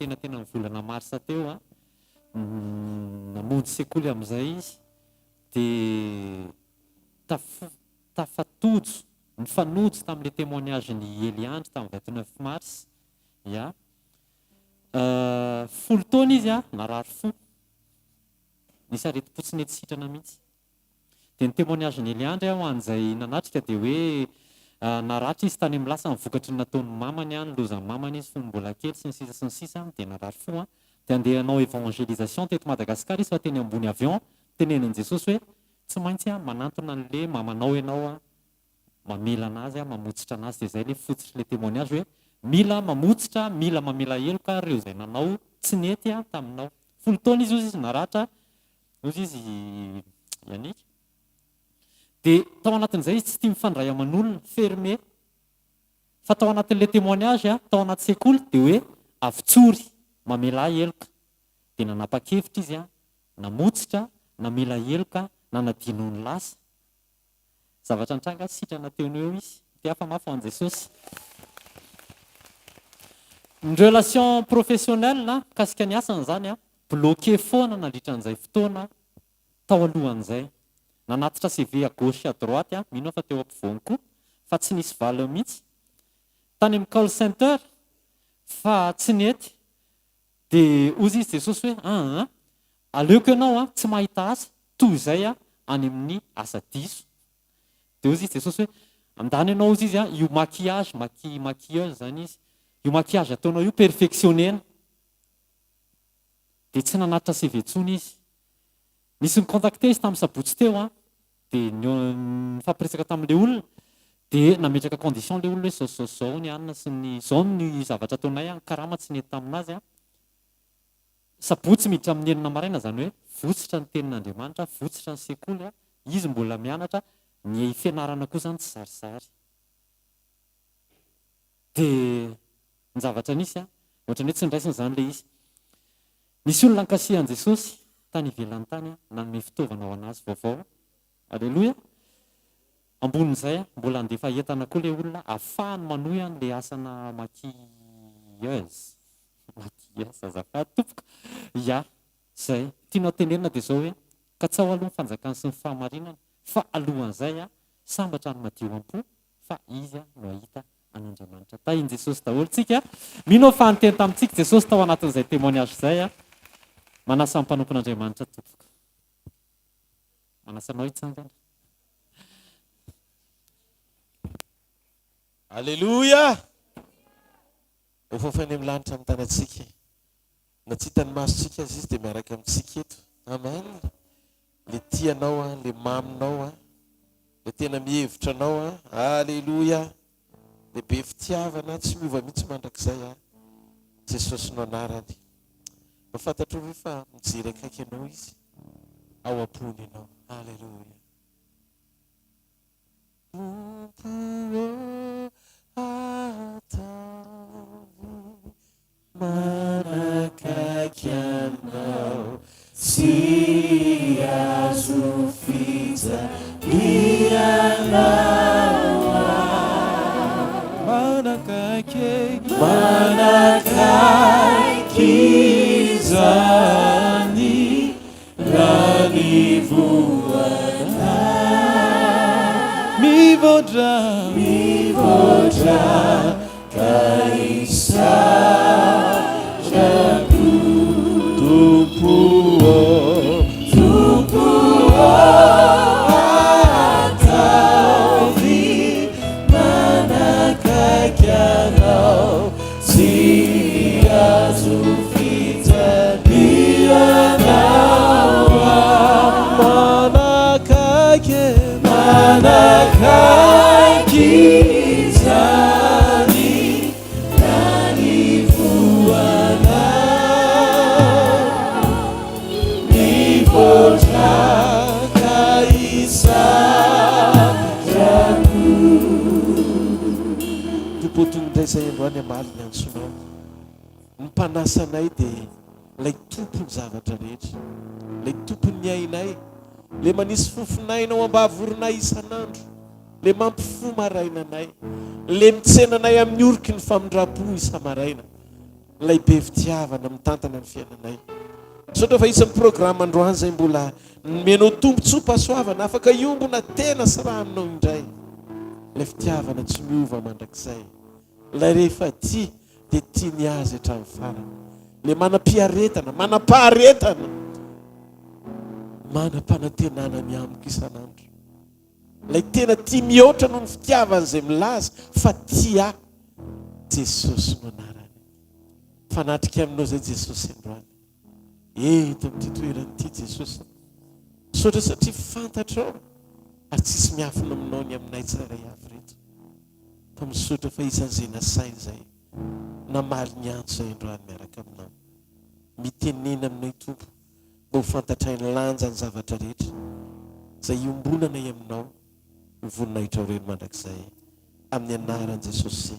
antenatenan'ny volana marsa teo a, namonjy sekoly amin'izay izy dia taf- tafatojo, nifanojo tamin'ilay témoignage-n'i Eliandry tamin'ny 29 mars, ya. Folo taona izy a, narary fo, nisy aretim-po tsy nety sitrana mihitsy. Dia ny témoignage-n'i Eliandry ho an'izay nanatrika dia hoe naratra izy tany amin'ny lasa ny vokatry ny nataon'ny mamany, ny lozan'ny mamany izy fony mbola kely sy ny sisa sy ny sisa dia narary fo dia handeha hanao évangélisation teto Madagascar izy fa teny ambony avion tenenin'i Jesosy hoe tsy maintsy manantona an'le mamanao ianao mamela anazy mamotsitra anazy dia izay le fototr'le témoignage hoe mila mamotsitra mila mamela heloka ireo izay nanao tsy nety taminao. 10 taona izy hozy izy naratra Hozy izy Yannick. Dia tao anatin'izay izy tsy tia mifandray aman'olona, fermé. Fa tao anatin'ilay témoignage, tao anaty sekoly dia hoe avotsory, mamelà heloka. Dia nanapa-kevitra izy, namotsitra, namela heloka, nanadino ny lasa. Zavatra nitranga, sitrana teo no eo izy. Mpihafa mafy ho an'i Jesosy. Ny relation professionnelle, mikasika ny asany izany, bloqué foana nandritra an'izay fotoana tao alohan'izay. Nanatitra CV à gauche à droite aho, mino aho fa teo ampovoany koa, fa tsy nisy valiny mihitsy. Tany amin'ny call center, fa tsy nety. Dia hozy izy Jesosy hoe, aa, aleoko ianao tsy mahita asa toy izay any amin'ny asa diso. Dia hozy izy Jesosy hoe, andany ianao hozy izy io maquillage, maqui, maquilleuse izany izy, io maquillage ataonao io perfectionner-na. Dia tsy nanatitra CV intsony izy. Nisy ni-contacter izy tamin'ny sabotsy teo an, dia nifampiresaka tamin'ilay olona, dia nametraka condition ilay olona hoe izao sy izao sy izao ny anona sy ny, izao ny zavatra ataonay an, karama tsy nety tamin'azy an. Sabotsy miditra amin'ny enina maraina, izany hoe votsotra ny tenin'Andriamanitra, votsotra ny sekoly an, izy mbola mianatra, ny fianarana koa izany tsy zarizary. Dia ny zavatra nisy an, ohatran'ny hoe tsy noraisiny izany ilay izy. Nisy olona nankasiahan'i Jesosy tany ivelany tany nanome fitaovana ho an'azy vaovao. Aleloia! Ambonin'izay, mbola handefa entana koa ilay olona ahafahany manohy an'ilay asana maquilleuse. Maquilleuse, azafady tompoko. Ya, izay. Tianao tenenina dia izao hoe, katsaho aloha ny fanjakany sy ny fahamarinany, fa alohan'izay, sambatra ny madio am-po, fa izy no hahita an'Andriamanitra. Tahin'i Jesosy daholo tsika. Mino aho fa niteny tamintsika Jesosy tao anatin'izay témoignage izay. Manasa ny mpanompon'Andriamanitra tompoko. Manasa anao hitsangana. Aleloia! Ho fafainy amin'ny lanitra ny tanantsika. Na tsy hitan'ny masontsika aza izy dia miaraka amintsika eto. Amen. Le tia anao an, le maminao an, le tena mihevitra anao an. Aleloia. Le be fitiavana, tsy miova mihitsy mandrakizay an. Jesosy no anarany. Mba fantatrao ve fa mijery akaiky anao izy? Ao am-pony ianao. Aleloia. Tompo ô, ataovy manakaiky Anao, tsy azo fijaliana aho. Manakaiky, manakaiky izany. Raha ny voana mivoatra, mivoatra ka isaorako Tompo ô, Tompo ô, ataovy manakaiky Anao. Tsy azo fijaliana Manakaiky manakaiky izany na ny voana mivoatra ka isaorako. Tompo ô tonga indray izay androany hamaly ny antsonao. Ny mpanasa anay dia ilay Tompon'ny zavatra rehetra, ilay Tompon'ny ainay, ilay manisy fofon'aina ao am-bavoronay isan'andro, ilay mampifoha maraina anay, ilay mitsena anay amin'ny oroky ny famindram-po isa-maraina. Ilay be fitiavana mitantana ny fiainanay. Misaotra fa isan'ny programme androany izay mbola nomenao tombontsoam-pahasoavana afaka hiombona tena sy ra aminao indray. Ilay fitiavana tsy miova mandrakizay. Ilay rehefa tia dia tia ny azy hatramin'ny farany. Ilay manam-piaretana, manam-paharetana, manam-panantenana ny amiko isan'andro. Ilay tena tia mihoatra noho ny fitiavana izay milaza fa tia ahy. Jesosy no anarany. Mifanatrika aminao izay Jesosy androany. Eto amin'ity toerana ity Jesosy. Misaotra satria fantatrao ary tsisy miafina aminao ny aminay tsirairay avy ireto. Fa misaotra fa isan'izay nasaina izay namaly ny antso izay androany miaraka aminao. Mitenena aminay Tompo mba ho fantatray ny lanjan'ny zavatra rehetra izay iombonanay aminao ho voninahitrao irery mandrakizay. Amin'ny anaran'i Jesosy.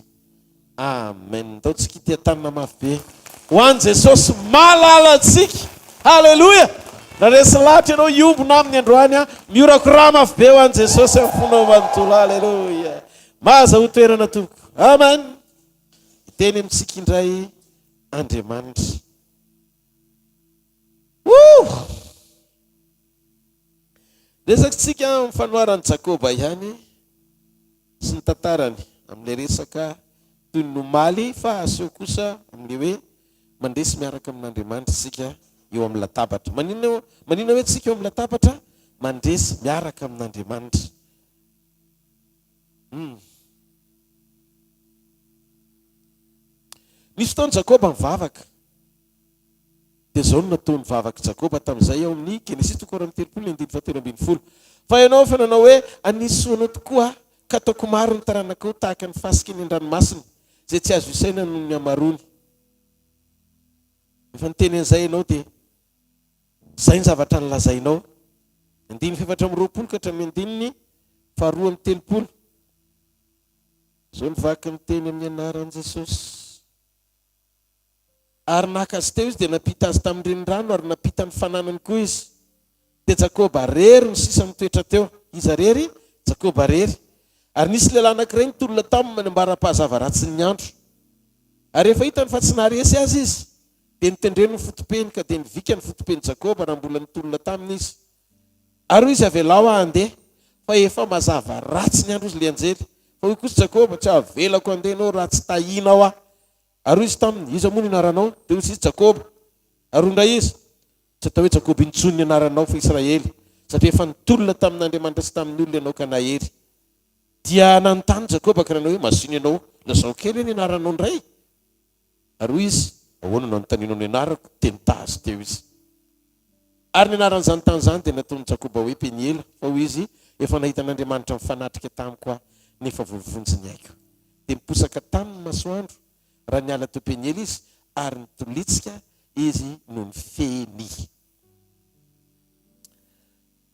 Amen. Ndao tsika hiteha-tanana mafy be ho an'i Jesosy malala antsika. Haleloia! Raha resy lahatra ianao hiombona aminy androany an, mihorakoraha mafy be ho an'i Jesosy amin'ny fonao manontolo. Haleloia! Mahazahoa toerana tompoko. Amen. Hiteny amintsika indray Andriamanitra. Woo! Resakitsika amin'ny fanoharan'i Jakoba ihany sy ny tantarany amin'ilay resaka toy ny omaly fa aseho kosa amin'ilay hoe mandresy miaraka amin'Andriamanitra isika eo amin'ny latabatra. Maninona maninona hoe tsika eo amin'ny latabatra? Mandresy miaraka amin'Andriamanitra. Hmm. Nisy fotoana Jakoba nivavaka. Dia izao no nataon'ny vavak'i Jakoba tamin'izay ao amin'ny Genesisy toko 32 ny andininy fahatelo ambin'ny folo, Fa ianao efa nanao hoe, Hanisy soa anao tokoa aho, ka hataoko maro ny taranakao tahaka ny fasika eny an-dranomasina, izay tsy azo isaina noho ny hamaroany. Efa niteny an'izay ianao, dia izay ny zavatra nolazainao. Andininy faha-24 ka hatramin'ny andininy faha-32. Izao no vaky ny teny amin'ny anaran'i Jesosy. Ary naka azy teo izy, dia nampita azy tamin'ny renirano, ary nampita ny fananany koa izy. Dia Jakoba rery no sisa nitoetra teo. Iza rery? Jakoba rery. Ary nisy lehilahy anankiray nitolona taminy ambara-pahazava ratsin'ny andro. Ary rehefa hitany fa tsy naharesy azy izy, dia notendreny ny foto-peny, ka dia nivika ny foto-pen'i Jakoba raha mbola nitolona taminy izy. Ary hoy izy, Avelao aho handeha, fa efa mazava ratsy ny andro, hoy ilay anjely. Fa hoy kosa Jakoba, Tsy havelako handeha ianao raha tsy tahinao aho. Ary hoy izy taminy, Iza moa ny anaranao? Dia hoy izy, Jakoba. Ary hoy indray izy, Tsy atao hoe Jakoba intsony ny anaranao, fa Israely, satria efa nitolona tamin'Andriamanitra sy tamin'ny olona ianao ka nahery. Dia nanontany Jakoba ka nanao hoe, Masìna ianao, lazao kely hoe ny anaranao indray. Ary hoy izy, Ahoana no anontanianao ny anarako? Dia nitaha azy teo izy. Ary ny anaran'izany tany izany dia nataon'i Jakoba hoe Peniela, fa hoy izy, Efa nahita an'Andriamanitra nifanatrika tamiko aho, nefa voavonjy ny aiko. Dia niposaka taminy ny masoandro raha niala teo Peniela izy, ary nitolitsika izy noho ny feny.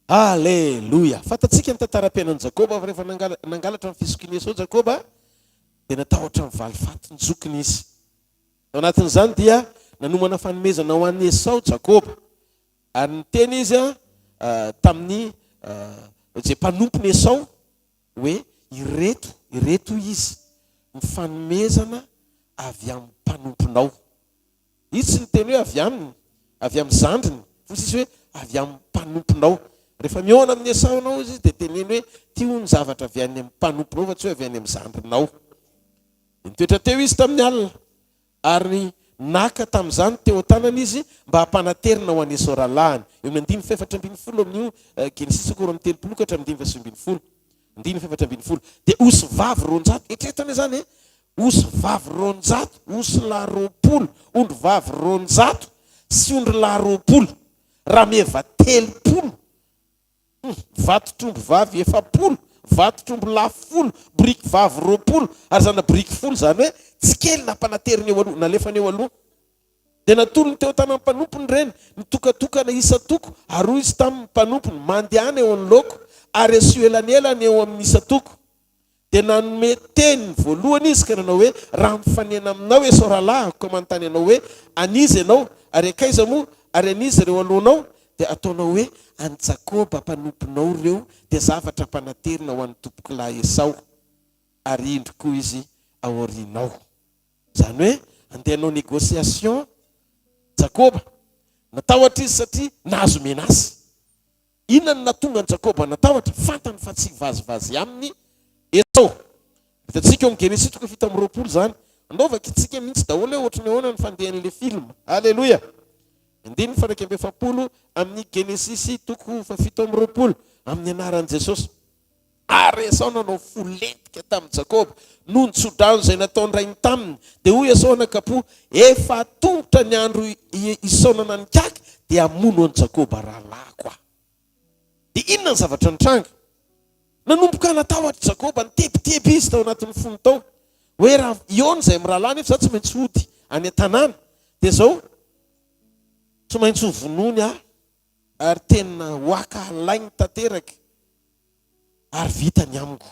Aleloia! Fantatsika ny tantaram-piainan'i Jakoba fa rehefa nangalatra ny fizokian'i Esao Jakoba, dia natahotra ny valifatin-jokiny izy. Tao anatin'izany dia nanomana fanomezana ho an'i Esao Jakoba, ary niteny izy tamin'ny izay mpanompon'i Esao hoe, Ireto, ireto hoy izy, ny fanomezana avy amin'ny mpanomponao. Izy tsy niteny hoe avy aminy, avy amin'ny zandriny, fa hoy izy hoe avy amin'ny mpanomponao. Rehefa mihaona amin'i Esao ianao, hoy izy, dia teneno hoe, Ity hono ny zavatra avy any amin'ny mpanomponao fa tsy hoe avy any amin'ny zandrinao. Dia nitoetra teo izy tamin'ny alina, ary naka tamin'izany teo an-tanany izy mba hampanaterina ho an'i Esao rahalahiny. Eo amin'ny andininy fahefatra ambin'ny folo amin'io Genesisy toko 32 ka hatramin'ny andininy faha-19. Andininy faha-14. Dia osy vavy 200, eritrereto anie izany e! Osy vavy 200, osy lahy 20, ondry vavy 200 sy ondry lahy 20, rameva 30, Hum, vatotr'omby vavy 40, vatotr'omby lahy 10, boriky vavy 20, ary zana-boriky 10, izany hoe tsy kely nampanateriny eo aloha, nalefany eo aloha. Dia natolony teo an-tanan'ny mpanompony ireny, nitokatokana isan-toko, ary hoy izy tamin'ny mpanompony, Mandehana eo anoloako, ary asio elanelana eo amin'ny isan-toko. Dia nanome teny voalohany izy ka nanao hoe, Raha mifanena aminao Esao rahalahiko ka manontany anao hoe, An'iza ianao, ary hankaiza moa, ary an'iza ireo alohanao? Dia ataonao hoe, An'i Jakoba mpanomponao ireo, dia zavatra ampanaterina ho an'ny tompokolahy Esao, ary indro koa izy ao aorianao. Izany hoe, Andeha hanao négociation Jakoba. Natahotra izy satria nahazo menace. Inona no nahatonga an'i Jakoba natahotra? Fantany fa tsy hivazivazy aminy Esao. Hitantsika ao amin'ny Genesisy toko 27 izany. Andao vakintsika mihitsy daholo hoe ohatry ny ahoana ny fandehan'ilay film. Aleloia! Andininy faha-41 amin'ny Genesisy toko faha-27, amin'ny anaran'i Jesosy. Ary Esao nanao fo lentika tamin'i Jakoba noho ny tsodrano izay nataon-drainy taminy. Dia hoy Esao anakam-po, Efa tongotra ny andro hisaonana an'ikaky, dia hamono an'i Jakoba rahalahiko aho. Dia inona ny zavatra nitranga? Nanomboka natahotra Jakoba, nitebiteby izy tao anatin'ny fony tao, hoe raha hihaona izahay mirahalahy nefa izaho tsy maintsy hody any an-tanàna, dia izao tsy maintsy hovonoiny aho ary tena ho ankahalainy tanteraka ary vita ny amiko.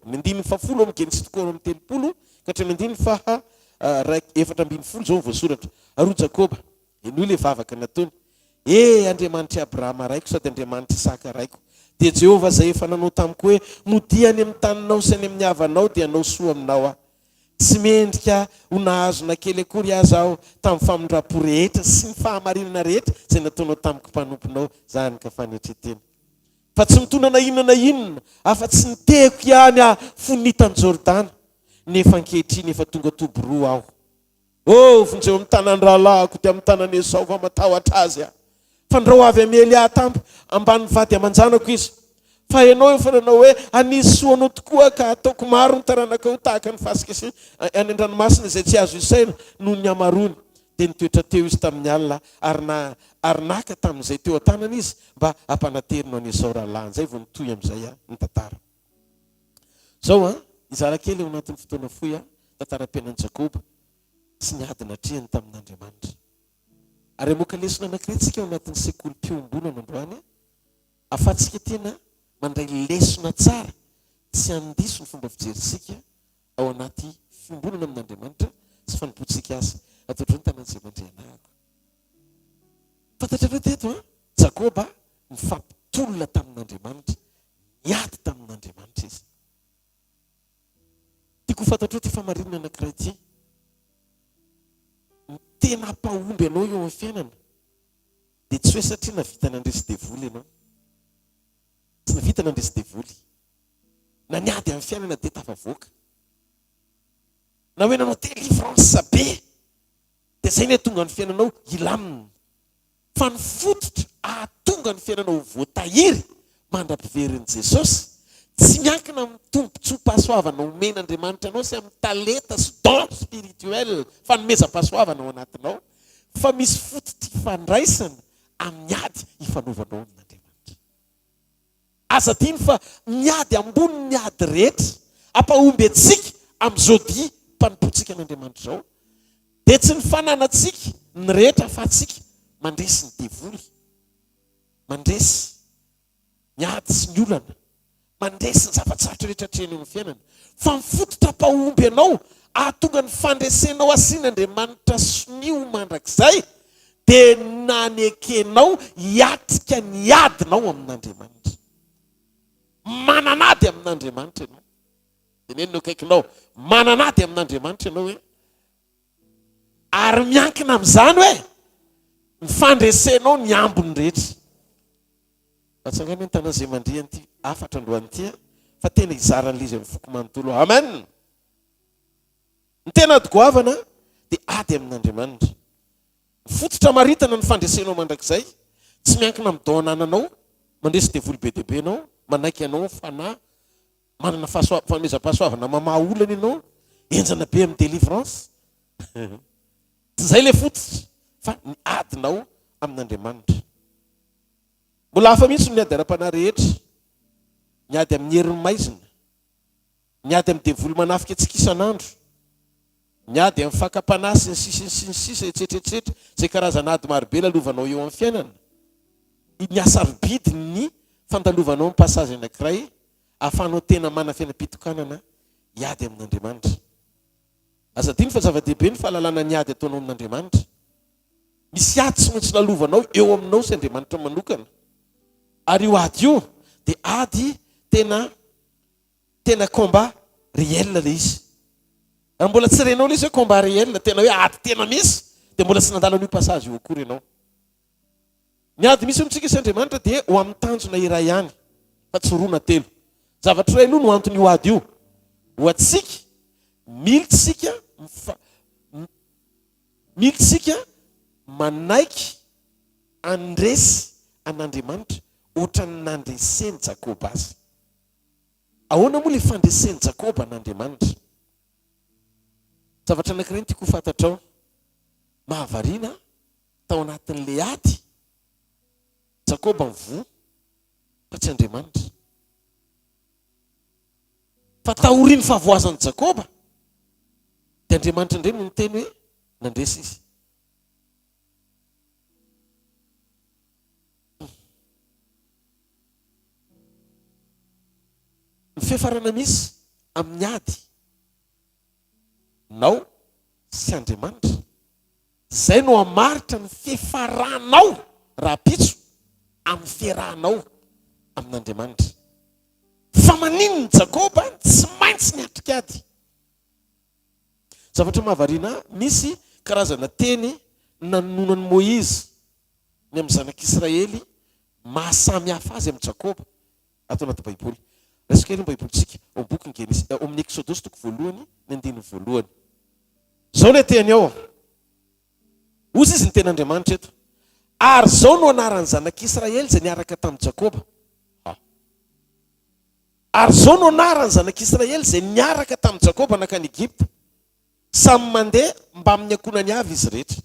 Ny andininy fahafolo amin'ny Genesisy toko 32 ka hatramin'ny andininy faha 14 izao no voasoratra. Ary hoy Jakoba, henoy ilay vavaka nataony, E, Andriamanitr'i Abrahama raiko sady Andriamanitr'i Isaka raiko, dia Jehovah izay efa nanao tamiko hoe, Modia any amin'ny taninao sy any amin'ny havanao, dia hanao soa aminao Aho. Tsy mendrika ho nahazo na kely akory aza aho tamin'ny famindram-po rehetra sy ny fahamarinana rehetra izay nataonao tamiko mpanomponao, izany ka fanetren-tena. Fa tsy mitondra na inona na inona afa-tsy ny tehiko ihany aho fony nita an'i Jordana, nefa ankehitriny efa tonga toby roa aho. Oh, vonjeo amin'ny tanan'ny rahalahiko dia amin'ny tanan'i Esao fa matahotra azy aho. Fandrao avy hamely ahy tampo ambanin'ny vady aman-janako izy. Fa ianao efa nanao hoe, Hanisy soa anao tokoa aho ka hataoko maro ny taranakao tahaka ny fasika sy any an-dranomasina izay tsy azo isaina noho ny hamaroany. Dia nitoetra teo izy tamin'ny alina ary na ary naka tamin'izay teo an-tanany izy mba hampanaterina an'i Esao rahalahiny. Izay vao nitohy amin'izay ny tantara. Izao an, hizara kely ao anatin'ny fotoana fohy aho, tantaram-piainan'i Jakoba sy ny ady natrehiny tamin'Andriamanitra. Ary hamoaka lesona anankiray tsika ao anatin'ny sekolim-piombonana androany, ahafahantsika tena mandray lesona tsara tsy handiso ny fomba fijerintsika ao anaty fiombonana amin'Andriamanitra sy fanompoantsika Azy. Atodro ny tanan'izay mandre anahako. Fantatrareo teto an, Jakoba nifampitolona tamin'Andriamanitra, niady tamin'Andriamanitra izy. Tiako ho fantatrao ity fahamarinana anankiray ity. Ny tena hampahomby anao eo amin'ny fiainana dia tsy hoe satria nahavita nandresy devoly ianao. Tsy nahavita nandresy devoly. Na niady amin'ny fiainana dia tafavoaka. Na hoe nanao délivrance be dia izay no hahatonga ny fiainanao hilamina. Fa ny fototra hahatonga ny fiainanao ho voatahiry mandra-piverin'i Jesosy, tsy miankina amin'ny tombontsoam-pahasoavana omen'Andriamanitra anao sy amin'ny talenta sy don spirituel, fanomezam-pahasoavana ao anatinao, fa misy fototra ifandraisana amin'ny ady ifanaovanao amin'Andriamanitra. Aza adino fa ny ady ambonin'ny ady rehetra hampahomby antsika amin'izao dia mpanompoantsika an'Andriamanitra izao dia tsy ny fananantsika ny rehetra ahafahantsika mandresy ny devoly, mandresy ny ady sy ny olana, mandresy ny zava-tsarotra rehetra atrehina eo amin'ny fiainana, fa ny fototra hampahomby anao hahatonga ny fandresenao asian'Andriamanitra sonia ho mandrakizay dia nanekenao hiatrika ny adinao amin'Andriamanitra. Manana ady amin'Andriamanitra ianao. Teneno ny akaikinao, manana ady amin'Andriamanitra ianao hoe, ary miankina amin'izany hoe ny fandresenao ny ambiny rehetra. Atsangano ny tanan'izay mandria an'ity hafatra androany ity fa tena hizara an'ilay izy amin'ny foko manontolo. Amen! Ny tena ady goavana dia ady amin'Andriamanitra. Ny fototra amaritana ny fandresenao mandrakizay, tsy miankina amin'ny don anananao, mandresy devoly be dia be ianao, manaiky anao ny fanahy, manana fanomezam-pahasoavana mamaha olana ianao, henjana be amin'ny délivrance. Tsy izay ilay fototra fa ny adinao amin'Andriamanitra. Mbola hafa mihitsy ny ady ara-panahy rehetra, ny ady amin'ny herin'ny maizina, ny ady amin'ny devoly manafika antsika isan'andro, ny ady amin'ny fakam-panahy sy ny sisa sy ny sisa etsetra etsetra, izay karazana ady marobe lalovanao eo amin'ny fiainana, ny hasarobidy ny fandalovanao ny passage anankiray ahafahanao tena manana fiainam-pitokanana hiady amin'Andriamanitra. Aza adino fa zava-dehibe ny fahalalana ny ady ataonao amin'Andriamanitra. Misy ady tsy maintsy lalovanao eo aminao sy Andriamanitra manokana. Ary io ady io dia ady tena tena combat réel ilay izy. Raha mbola tsy renao ilay izy hoe combat réel, tena hoe ady tena misy, dia mbola tsy nandalo an'io passage io akory ianao. Ny ady misy eo amintsika sy Andriamanitra dia ho amin'ny tanjona iray ihany, fa tsy roa na telo. Zavatra iray aloha no anton'io ady io. Ho antsika, mila isika mifa, mila isika manaiky handresy an'Andriamanitra ohatran'ny nandresen'i Jakoba azy. Ahoana moa ilay fandresen'i Jakoba an'Andriamanitra? Zavatra anankiray no tiako ho fantatrao. Mahavariana tao anatin'ilay ady, Jakoba mivoa fa tsy Andriamanitra. Fa taorian'ny fahavoazan'i Jakoba, dia Andriamanitra indray no niteny hoe nandresy izy. Ny fiafarana misy amin'ny ady nao sy Andriamanitra, izay no hamaritra ny fiafaranao rahampitso amin'ny fiarahanao amin'Andriamanitra. Fa maninona Jakoba tsy maintsy niatrika ady? Zavatra mahavariana ahy, misy karazana teny nanononan'i Moizy ny amin'ny zanak'Israely maha samy hafa azy amin'i Jakoba ato anaty Baiboly. Raiso kely ny Baibolintsika ao amin'ny bokin'ny Genesy, ao amin'ny Eksodosy toko voalohany, ny andininy voalohany. Izao ilay teny ao. Hozy izy ny tenin'Andriamanitra eto. Ary izao no anaran'ny zanak'Israely izay niaraka tamin'i Jakoba. Ha. Ary izao no anaran'ny zanak'Israely izay niaraka tamin'i Jakoba nankany Egypta. Samy mandeha mbamin'ny ankohonany avy izy rehetra.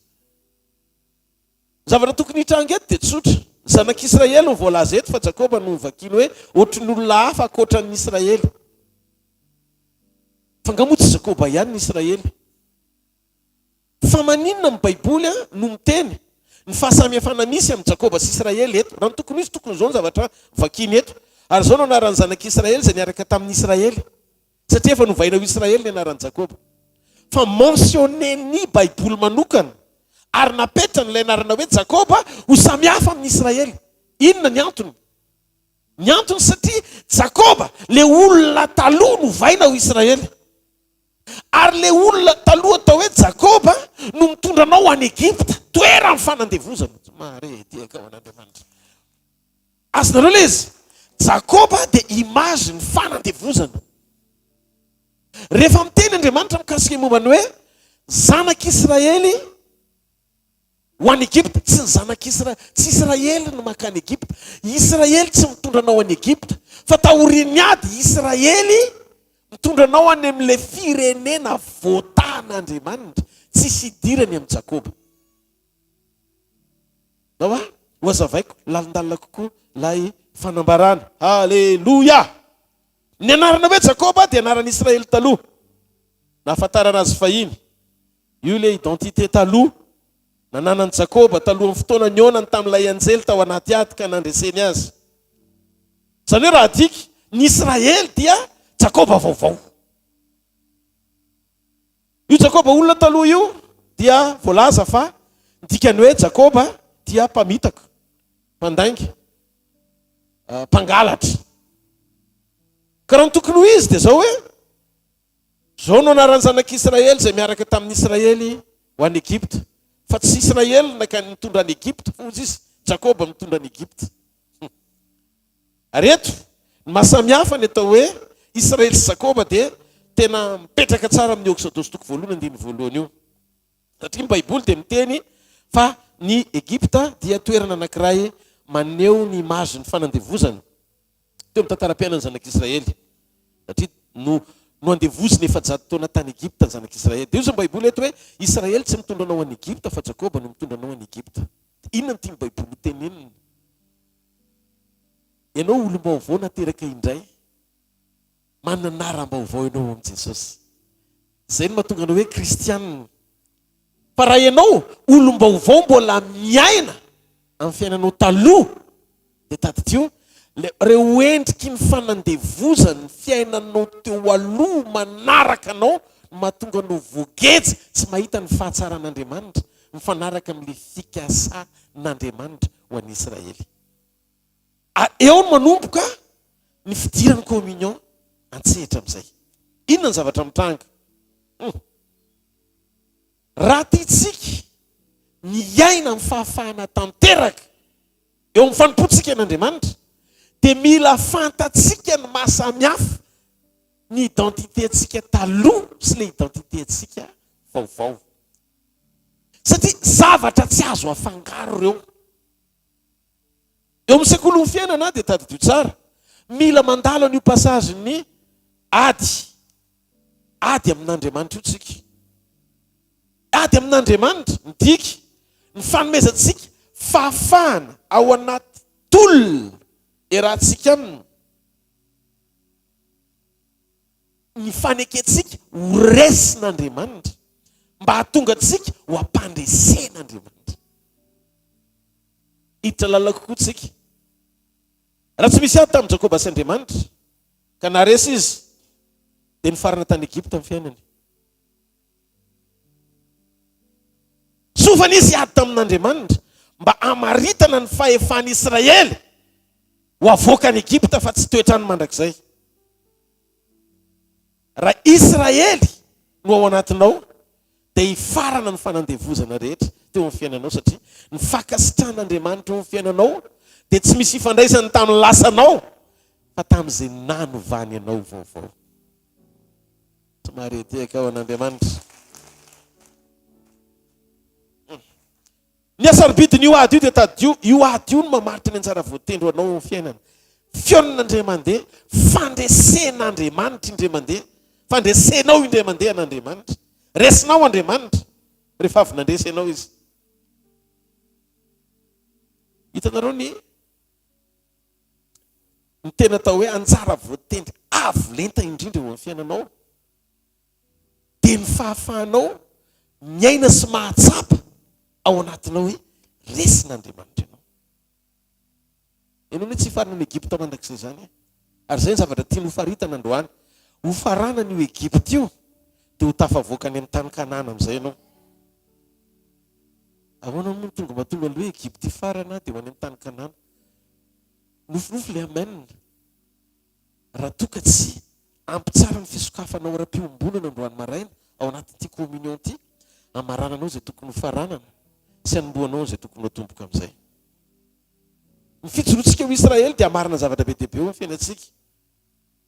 Ny zavatra tokony hitranga eto dia tsotra. Ny zanak'Israely no voalaza eto fa Jakoba no novakiany hoe ohatry ny olona hafa ankoatra ny Israely. Fa angaha moa tsy Jakoba ihany ny Israely? Fa maninona ny Baiboly no miteny ny fahasamihafana misy amin'i Jakoba sy Israely eto? Raha ny tokony ho izy, tokony izao ny zavatra vakiany eto, Ary izao no anaran'ny zanak'Israely izay niaraka tamin'ny Israely. Satria efa novaina ho Israely ny anaran'i Jakoba. Fa mentionner-n'ny Baiboly manokana ary napetrany ilay anarana hoe Jakoba ho samy hafa amin'ny Israely. Inona ny antony? Ny antony satria Jakoba, ilay olona taloha novaina ho Israely. Ary ilay olona taloha atao hoe Jakoba no mitondra anao ho any Egypta, toeran'ny fanandevozana. Tsy mahare ety akao an'Andriamanitra. Azonareo ilay izy? Jakoba dia image ny fanandevozana. Rehefa miteny Andriamanitra mikasika ny momba ny hoe zanak'Israely ho any Egypta, tsy ny zanak'Israely, tsy Israely no mankany Egypta. Israely tsy mitondra anao any Egypta, fa taorian'ny ady Israely mitondra anao any amin'ilay firenena voatahan'Andriamanitra, tsisy idirany amin'i Jakoba. Ndao aho hohazavaiko lalindalina kokoa ilay fanambarana. Haleloia! Ny anarana hoe Jakoba dia anaran'i Israely taloha. Nahafantarana azy fahiny. Io ilay identité taloha nananan'i Jakoba talohan'ny fotoana nihaonany tamin'ilay anjely tao anaty ady ka nandreseny azy. Izany hoe raha adika, ny Israely dia Jakoba vaovao. Io Jakoba olona taloha io dia voalaza fa ny dikan'ny hoe Jakoba dia mpamitaka, mpandainga, mpangalatra. Ka raha ny tokony ho izy dia izao hoe, Izao no anaran'ny zanak'Israely izay miaraka tamin'ny Israely ho any Egypta. Fa tsy Israely nankany nitondra an'i Egypta, fa hozy izy, Jakoba mitondra an'i Egypta. Ary eto, ny maha samy hafa ny atao hoe Israely sy Jakoba dia tena mipetraka tsara amin'io Eksodosy toko voalohany andininy voalohany io. Satria ny Baiboly dia miteny fa ny Egypta dia toerana anankiray maneho ny image ny fanandevozana teo amin'ny tantaram-piainan'ny zanak'Israely. Satria no noandevozina 400 taona tany Egypta ny zanak'Israely. Dia hoy ny Baiboly eto hoe Israely tsy mitondra anao any Egypta fa Jakoba no mitondra anao any Egypta. Inona no tian'ny Baiboly ho tenenina? Ianao olom-baovao nateraka indray, manana anaram-baovao ianao ao amin'i Jesosy. Izay no mahatonga anao hoe kristianina. Fa raha ianao olom-baovao mbola miaina amin'ny fiainanao taloha, dia tadidio, ireo endriky ny fanandevozan'ny fiainanao teo aloha manaraka anao no mahatonga anao voageja, tsy mahita ny fahatsaran'Andriamanitra mifanaraka amin'ilay fikasan'Andriamanitra ho an'i Israely. Ary eo no manomboka ny fidiran'ny communion an-tsehatra amin'izay. Inona ny zavatra mitranga? Hum. Raha tiantsika ny hiaina amin'ny fahafahana tanteraka eo amin'ny fanompoantsika an'Andriamanitra, dia mila fantatsika ny maha samihafa ny identité-ntsika taloha sy ilay identité-ntsika vaovao. Satria zavatra tsy azo afangaro ireo. Eo amin'ny sekolin'ny fiainana dia tadidio tsara, mila mandalo an'io passage-n'ny ady, ady amin'Andriamanitra io tsika. Ady amin'Andriamanitra, midika ny fanomezantsika fahafahana ao anaty tolona iarahantsika aminy, ny fanekentsika ho resin'Andriamanitra mba hahatonga antsika ho ampandresen'Andriamanitra. Hiditra lalina kokoa tsika. Raha tsy misy ady tamin'i Jakoba sy Andriamanitra, ka naharesy izy, dia nifarana tany Egypta ny fiainany. Soa fa nisy ady tamin'Andriamanitra mba hamaritana ny fahefan'i Israely ho avoaka any Egypta fa tsy toetra any mandrakizay. Raha Israely no ao anatinao dia hifarana ny fanandevozana rehetra teo amin'ny fiainanao satria ny fankasitrahan'Andriamanitra eo amin'ny fiainanao dia tsy misy ifandraisany tamin'ny lasanao fa tamin'izay nanovany anao ho vaovao. Somary etehaka ao an'Andriamanitra. Ny hasarobidin'io ady io dia tadidio, io ady io no mamaritra ny anjara voatendry ho anao ao amin'ny fiainana. Fionona indray mandeha, fandresen'Andriamanitra indray mandeha, fandresenao indray mandeha an'Andriamanitra. Resinao Andriamanitra rehefa avy nandresy anao Izy. Hitanareo ny ny tena atao hoe anjara voatendry avo lenta indrindra eo amin'ny fiainanao dia ny fahafahanao miaina sy mahatsapa ao anatinao hoe resin'Andriamanitra ianao. Ianao anie tsy hifarana any Egypta mandrakizay izany e. Ary izay ny zavatra tiany hofaritana androany. Hofaranana io Egypta io dia ho tafavoaka any amin'ny tany Kanana amin'izay ianao. Ahoana moa no tonga mahatonga ny hoe Egypta hifarana dia ho any amin'ny tany Kanana? Nofinofy ilay amen. Raha toa ka tsy ampy tsara ny fisokafanao ara-piombonana androany maraina ao anatin'ity communion ity, hamarananao izay tokony ho faranana sy hanombohanao izay tokony ho atomboka amin'izay. Ny fijoroantsika ho Israely dia hamarana zavatra be dia be eo amin'ny fiainantsika.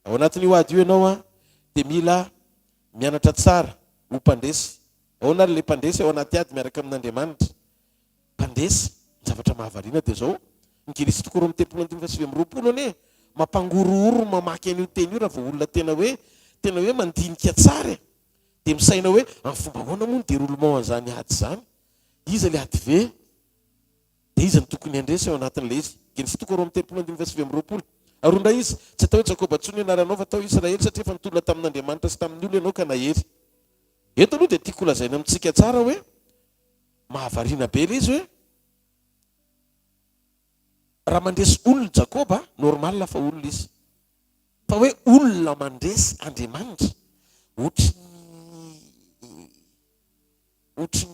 Ao anatin'io ady io ianao dia mila mianatra tsara ho mpandresy. Ahoana ary ilay mpandresy ao anaty ady miaraka amin'Andriamanitra? Mpandresy, ny zavatra mahavariana dia izao, ny Genesisy toko 32 andininy faha-29 anie mampangorohoro ny mamaky an'io teny io raha vao olona tena hoe tena hoe mandinika tsara e! Dia misaina hoe amin'ny fomba ahoana moa ny déroulement an'izany ady izany? Iza ilay adve? Dia iza no tokony handresy ao anatin'ilay izy? Genesisy toko 32 andininy faha-29. Ary hoy indray izy, Tsy atao hoe Jakoba intsony ny anaranao fa atao Israely satria efa nitolona tamin'Andriamanitra sy tamin'ny olona ianao ka nahery. Eto aloha dia tiako holazaina amintsika tsara hoe Mahavariana be ilay izy hoe raha mandresy olona Jakoba, normal fa olona izy. Fa hoe olona mandresy Andriamanitra, ohatry ny ohatry ny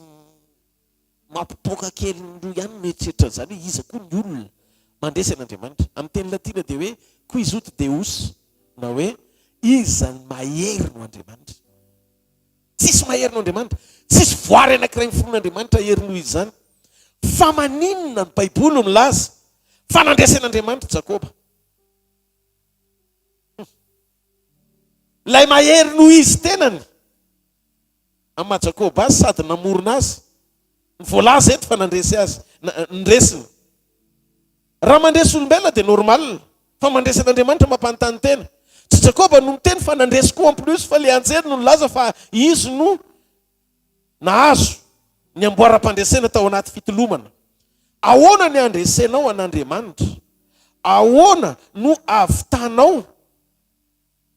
mampipoaka kely ny loha ihany ny mieritreritra an'izany hoe iza koa ny olona mandresy an'Andriamanitra. Amin'ny teny latina dia hoe quis ut Deus na hoe iza ny mahery no Andriamanitra. Tsisy mahery noho Andriamanitra. Tsisy voary anankiray noforonin'Andriamanitra hery noho Izy izany. Fa maninona ny Baiboly no milaza fa nandresy an'Andriamanitra Jakoba? Ilay mahery noho Izy tenany, amin'ny maha Jakoba azy sady namorona azy, ny voalaza eto fa nandresy azy, ny resiny. Raha mandresy olombelona dia normal, fa mandresy an'Andriamanitra mampanontany tena. Tsy Jakoba no niteny fa nandresy koa en plus fa le anjely no nilaza fa izy no nahazo ny amboaram-pandresena tao anaty fitolomana. Ahoana ny handresenao an'Andriamanitra? Ahoana no ahavitanao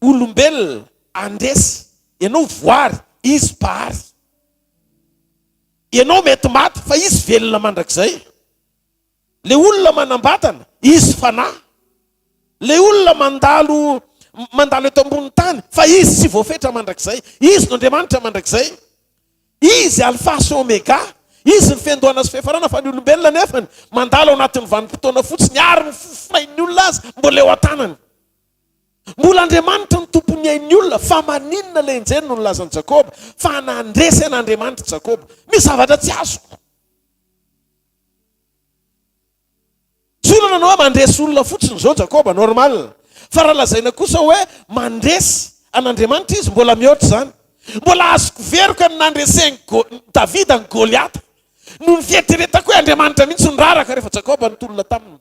olombelona handresy? Ianao voary, izy mpahary. Ianao mety maty fa izy velona mandrakizay. Le olona manam-batana, izy fanahy. Le olona mandalo mandalo eto ambony tany, fa izy tsy voafetra mandrakizay. Izy no Andriamanitra mandrakizay. Izy Alpha sy Omega. Izy ny fiandohana sy fiafarana, fa ny olombelona nefany mandalo ao anatin'ny vanim-potoana fotsiny ary ny fofonain'ny olona aza mbola eo an-tanany. Mbola Andriamanitra no tompon'ny ain'ny olona, fa maninona ilay anjely no nilaza an'i Jakoba fa nandresy an'Andriamanitra Jakoba? Misy zavatra tsy azoko. Tsy olana ny hoe mandresy olona fotsiny izao Jakoba, normal. Fa raha lazaina kosa hoe mandresy an'Andriamanitra izy, mbola mihoatra izany. Mbola azoko veroka ny nandresen'i Davida an'i Goliata. Noho ny fieritreretako hoe Andriamanitra mihitsy no raraka rehefa Jakoba nitolona taminy.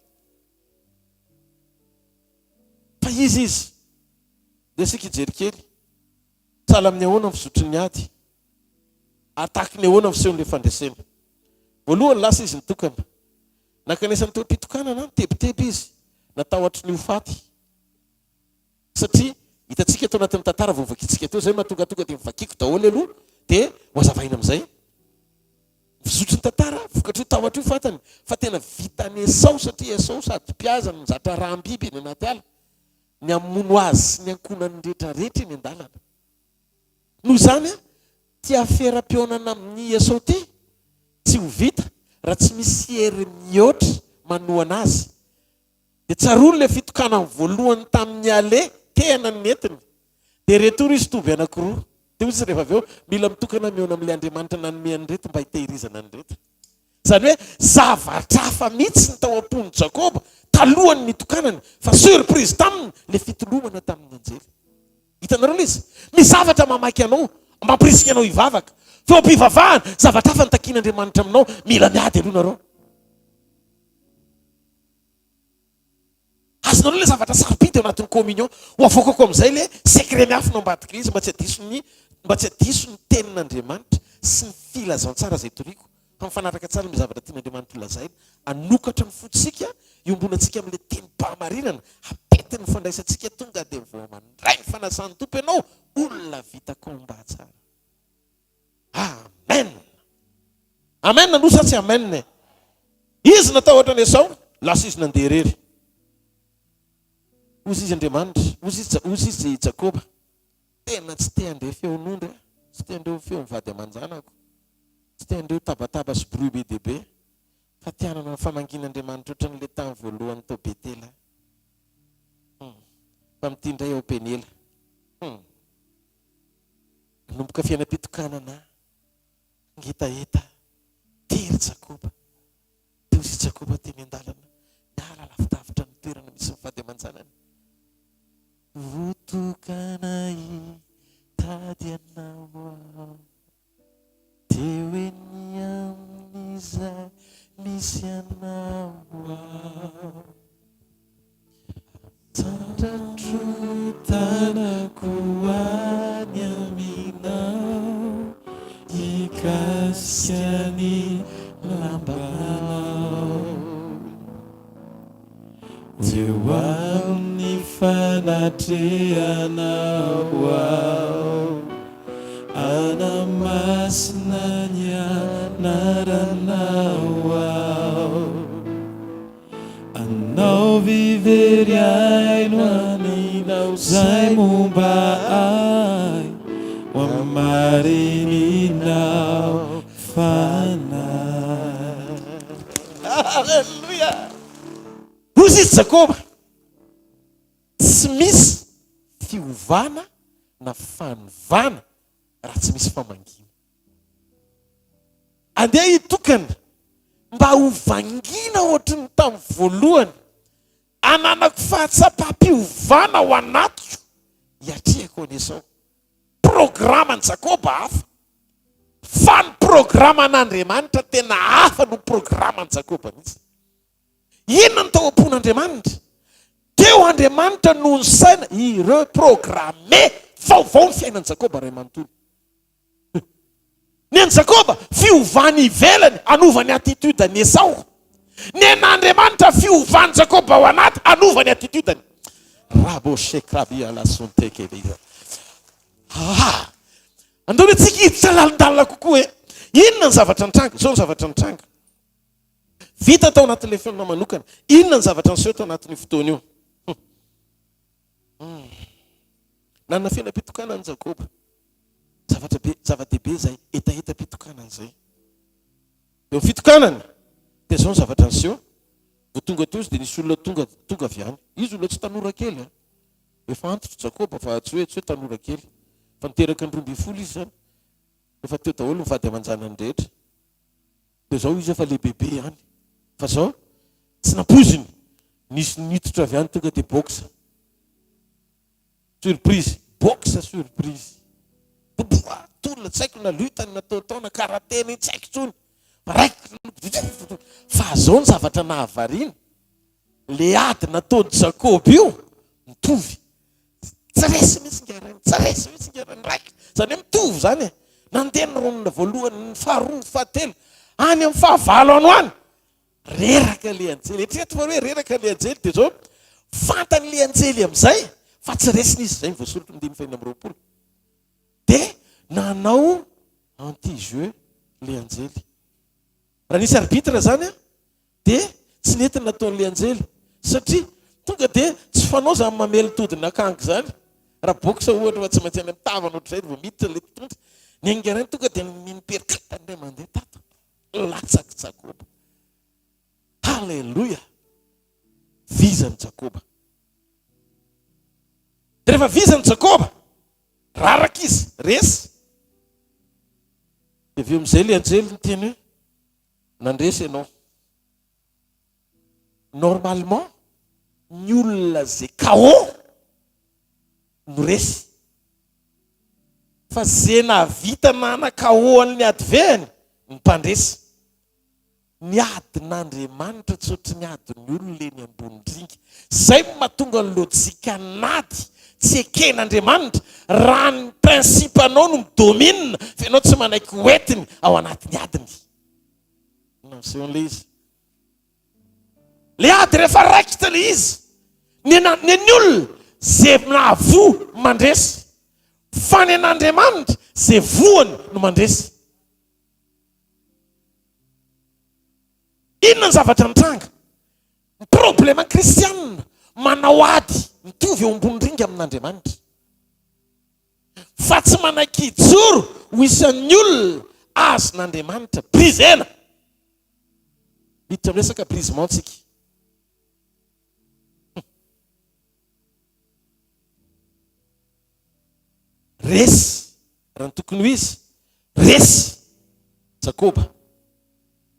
Fa iza izy? Ndeha isika hijery kely. Sahala amin'ny ahoana ny fizotry ny ady? Ary tahaky ny ahoana ny fisehon'ilay fandresena? Voalohany, lasa izy nitokana. Nankanesany teo am-pitokanana, nitebiteby izy, natahotry ny ho faty. Satria hitantsika tao anatin'ny tantara vao novakintsika teo, izay mahatonga tonga dia novakiako daholo aloha, dia hohazavaina amin'izay. Ny fizotry ny tantara, vokatr'io tahotra io fantany fa tena vitan'i Esao, satria Esao sady mpihaza no nizatra raham-biby eny anaty ala, ny hamono azy sy ny ankohonany rehetrarehetra eny an-dalana. Noho izany, ity aferam-pihaonana amin'i Esao ity tsy ho vita raha tsy misy hery mihoatra manohana azy. Dia tsaroany ilay fitokanany voalohany tamin'ny ale, tehina ny nentiny. Dia retour izy toby anankiroa. Dia hoy izy rehefa avy eo, mila mitokana mihaona amin'ilay Andriamanitra nanome an'ireto mba hitehirizana an'ireto. Izany hoe zavatra hafa mihitsy ny tao am-pon'i Jakoba talohan'ny nitokanany, fa surprise taminy ilay fitolomana tamin'ny anjely. Hitanareo ilay izy? Misy zavatra mamaky anao, mampirisika anao hivavaka. Fa eo am-pivavahana, zavatra hafa no takian'Andriamanitra aminao, mila miady aloha nareo. Azonareo ilay zavatra sarobidy ao anatin'ny communion. Ho avoakako amin'izay ilay secret miafina ao ambadik'ilay izy mba tsy hadiso ny mba tsy hadiso ny tenin'Andriamanitra sy ny filazantsara izay toriko fa mifanaraka tsara amin'ilay zavatra tian'Andriamanitra ho lazaina. Hanokatra ny fontsika, hiombonantsika amin'ilay tenim-pahamarinana, hapety ny fandraisantsika tonga dia vao mandray ny fanasan'ny Tompo ianao, olona vita combat tsara. Amen! Amen aloha sa tsy amen e? Izy natahotra an'i Esao, lasa izy nandeha irery. Hozy izy Andriamanitra, hozy izy, hozy izy Jakoba. Tena tsy te handre feon'ondry aho, tsy te handre feon'ny vady aman-janako, tsy te handre tabataba sy bruit be dia be, fa te hanana ny famangian'Andriamanitra ohatran'ilay tany voalohany tao Betela aho. Hum. Fa amin'ity indray ao Peniela. Hum. Nanomboka fiainam-pitokanana hangetaheta tery Jakoba. Teo izy Jakoba teny an-dalana, niala lavidavitra ny toerana misy ny vady aman-janany. Votokana hitady anao aho, teo eny amin'izay misy anao aho. Sandratro tanako any aminao hikasika ny lambanao. Eo amin'ny fanatrehanao aho, anamasina ny anaranao aho. Anaovy very aino aninao zay momba ahy ho amarininao fanahy. Alléluia! Hoy izy Jakoba, tsy misy fiovana na fanovana raha tsy misy famangiana. Andeha hitokana mba ho vangiana ohatry ny tamin'ny voalohany. Ananako fahatsapam-piovana ao anatiko hiatrehako an'i Esao. Programan'i Jakoba hafa, fa ny programan'Andriamanitra tena hafa noho ny programan'i Jakoba mihitsy. Inona no tao am-pon'Andriamanitra? Teo Andriamanitra no nisaina hi-reprogrammer vaovao ny fiainan'i Jakoba iray manontolo. Ny an'i Jakoba, fiovany ivelany, hanova ny attitude-n'i Esao. Ny an'Andriamanitra, fiovan'i Jakoba ao anaty, hanova ny attitude-ny. Rabo shekrabia la sontekebia. Ah! Andao anie tsika hiditra lalindalina kokoa e. Inona ny zavatra nitranga? Izao ny zavatra nitranga. Vita tao anatin'ilay fihaonana manokana. Inona ny zavatra niseho tao anatin'io fotoana io? Hmm. Nanana fiainam-pitokanana Jakoba. Zavatra be, zava-dehibe izay hetahetam-pitokanana izay. Eo amin'ny fitokanany, dia izao ny zavatra niseho. Vao tonga teo izy dia nisy olona tonga tonga avy any. Izy olona tsy tanora kely an. Efa antitra Jakoba fa tsy hoe tsy hoe tanora kely. Fa niteraka ny 12 izy izany. Efa teo daholo ny vady aman-janany rehetra. Dia izao izy efa lehibebe ihany. Fa izao, tsy nampoiziny. Nisy niditra avy any tonga dia boxe. Surprise, boxe surprise. Boboa, tolona, tsy haiko na lutte no natao tao na karate na tsy haiko intsony. Fa raikitra. Fa izao ny zavatra nahavariana. Le ady nataon'i Jakoba io mitovy. Tsy resy mihitsy ingahy rainy, tsy resy mihitsy ingahy rainy, raikitra. Izany hoe mitovy izany e. Nandeha ny round voalohany, ny faharoa, ny fahatelo, any amin'ny fahavalo any ho any. Reraka le anjely. Eritrereto fa hoe reraka le anjely dia izao, fantany le anjely amin'izay fa tsy resiny izy, izay no voasorotry ny andininy fahenina amby 20. Dia nanao anti-jeu le anjely. Raha nisy arbitre izany an, Dia tsy nety ny nataon'ilay anjely satria tonga dia tsy fanao izany mamely todina akanga izany. Raha boxe ohatra fa tsy maintsy any amin'ny tavany ohatr'izay vao miditra ilay mpitondra. Ny an'i Rainy tonga dia minipercute indray mandeha tato. Latsak'i Jakoba. Haleloia! Vizan'i Jakoba. Dia rehefa vizan'i Jakoba, raraka izy, resy. Dia avy eo amin'izay ilay anjely niteny hoe, Nandresy ianao. Normalement ny olona ze KO no resy. Fa ze nahavita nana KO an'ny advehany ny mpandresy. Ny adin'Andriamanitra tsy ohatry ny adin'ny olona eny ambony ringa. Zay no mahatonga ny lojikan'ady tsy eken'Andriamanitra raha ny principe anao no mi-domine fa ianao tsy manaiky ho entiny ao anatin'ny adiny. Inona no fisehon'ilay izy? Ilay ady rehefa raikitra ilay izy, ny ana- ny an'ny olona ze nahavoa mandresy, fa ny an'Andriamanitra ze voany no mandresy. Inona ny zavatra nitranga? Ny problème kristianina manao ady mitovy eo ambony ringa amin'Andriamanitra. Fa tsy manaiky hijoro ho isan'ny olona azon'Andriamanitra brisena. Miditra amin'ny resaka brisement tsika. Resy, raha ny tokony ho izy, resy Jakoba.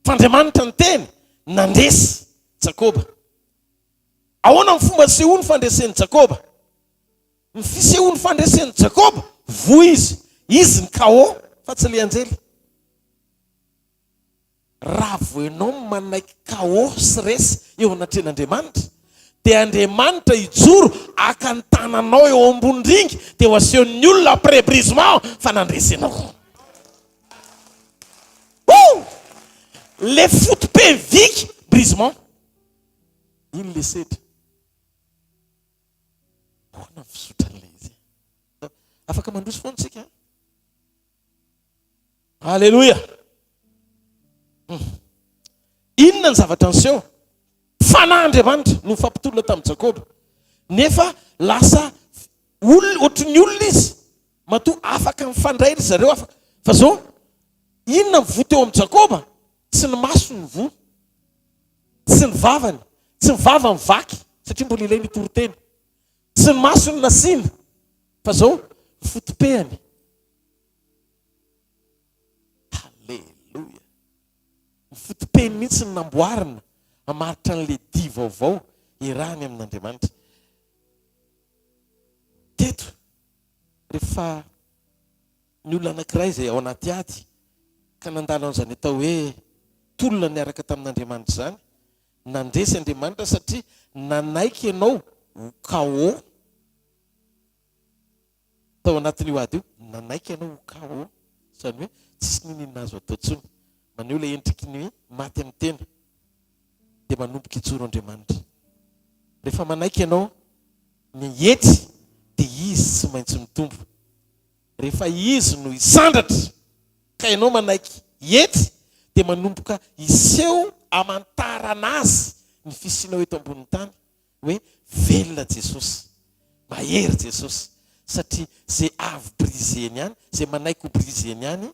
Fa Andriamanitra niteny, nandresy Jakoba. Ahoana ny fomba nisehoan'ny fandresen'i Jakoba? Ny fisehoan'ny fandresen'i Jakoba, voa izy. Izy ny KO, fa tsy ilay anjely. Raha vao ianao manaiky KO sy resy eo anatrehan'Andriamanitra, dia Andriamanitra hijoro haka ny tananao eo ambony ringa, dia ho asehon'ny olona après brisement fa nandresy ianao. Woo! Le foto-pevika brisement. Iny le sedra. Ahoana ny fizotran'ilay izy? Afaka mandroso foana isika. Alléluia. Inona ny zavatra niseho? Fanahy Andriamanitra no nifampitolona tamin'i Jakoba. Nefa lasa olona ohatry ny olona izy. Matoa afaka mifandray ry zareo afaka. Fa zao, inona ny voa teo amin'i Jakoba? Tsy ny masony ny voa. Tsy ny vavany. Tsy ny vavany vaky satria mbola ilaina hitory teny. Tsy ny masony nasiana. Fa zao, ny fotopehany. Haleloia! Ny fotopeny mihitsy no namboarina hamaritra an'ilay dihy vaovao iarahany amin'Andriamanitra. Teto, rehefa ny olona anankiray izay ao anaty ady ka nandalo an'izany atao hoe tolona niaraka tamin'Andriamanitra izany, nandresy Andriamanitra satria nanaiky ianao ho KO. Tao anatin'io ady io, nanaiky ianao ho KO, izany hoe tsisy n'inon'inona azo atao intsony. Maneho ilay endriky ny hoe maty amin'ny tena, dia manomboka hijoro Andriamanitra. Rehefa manaiky ianao ny hety, dia Izy tsy maintsy mitombo. Rehefa Izy no hisandratra, ka ianao manaiky hety, dia manomboka hiseho hamantarana Azy ny fisianao eto ambonin'ny tany. hoe velona Jesosy, mahery Jesosy, satria ze avy brisé-ny any, ze manaiky ho brisé-ny any,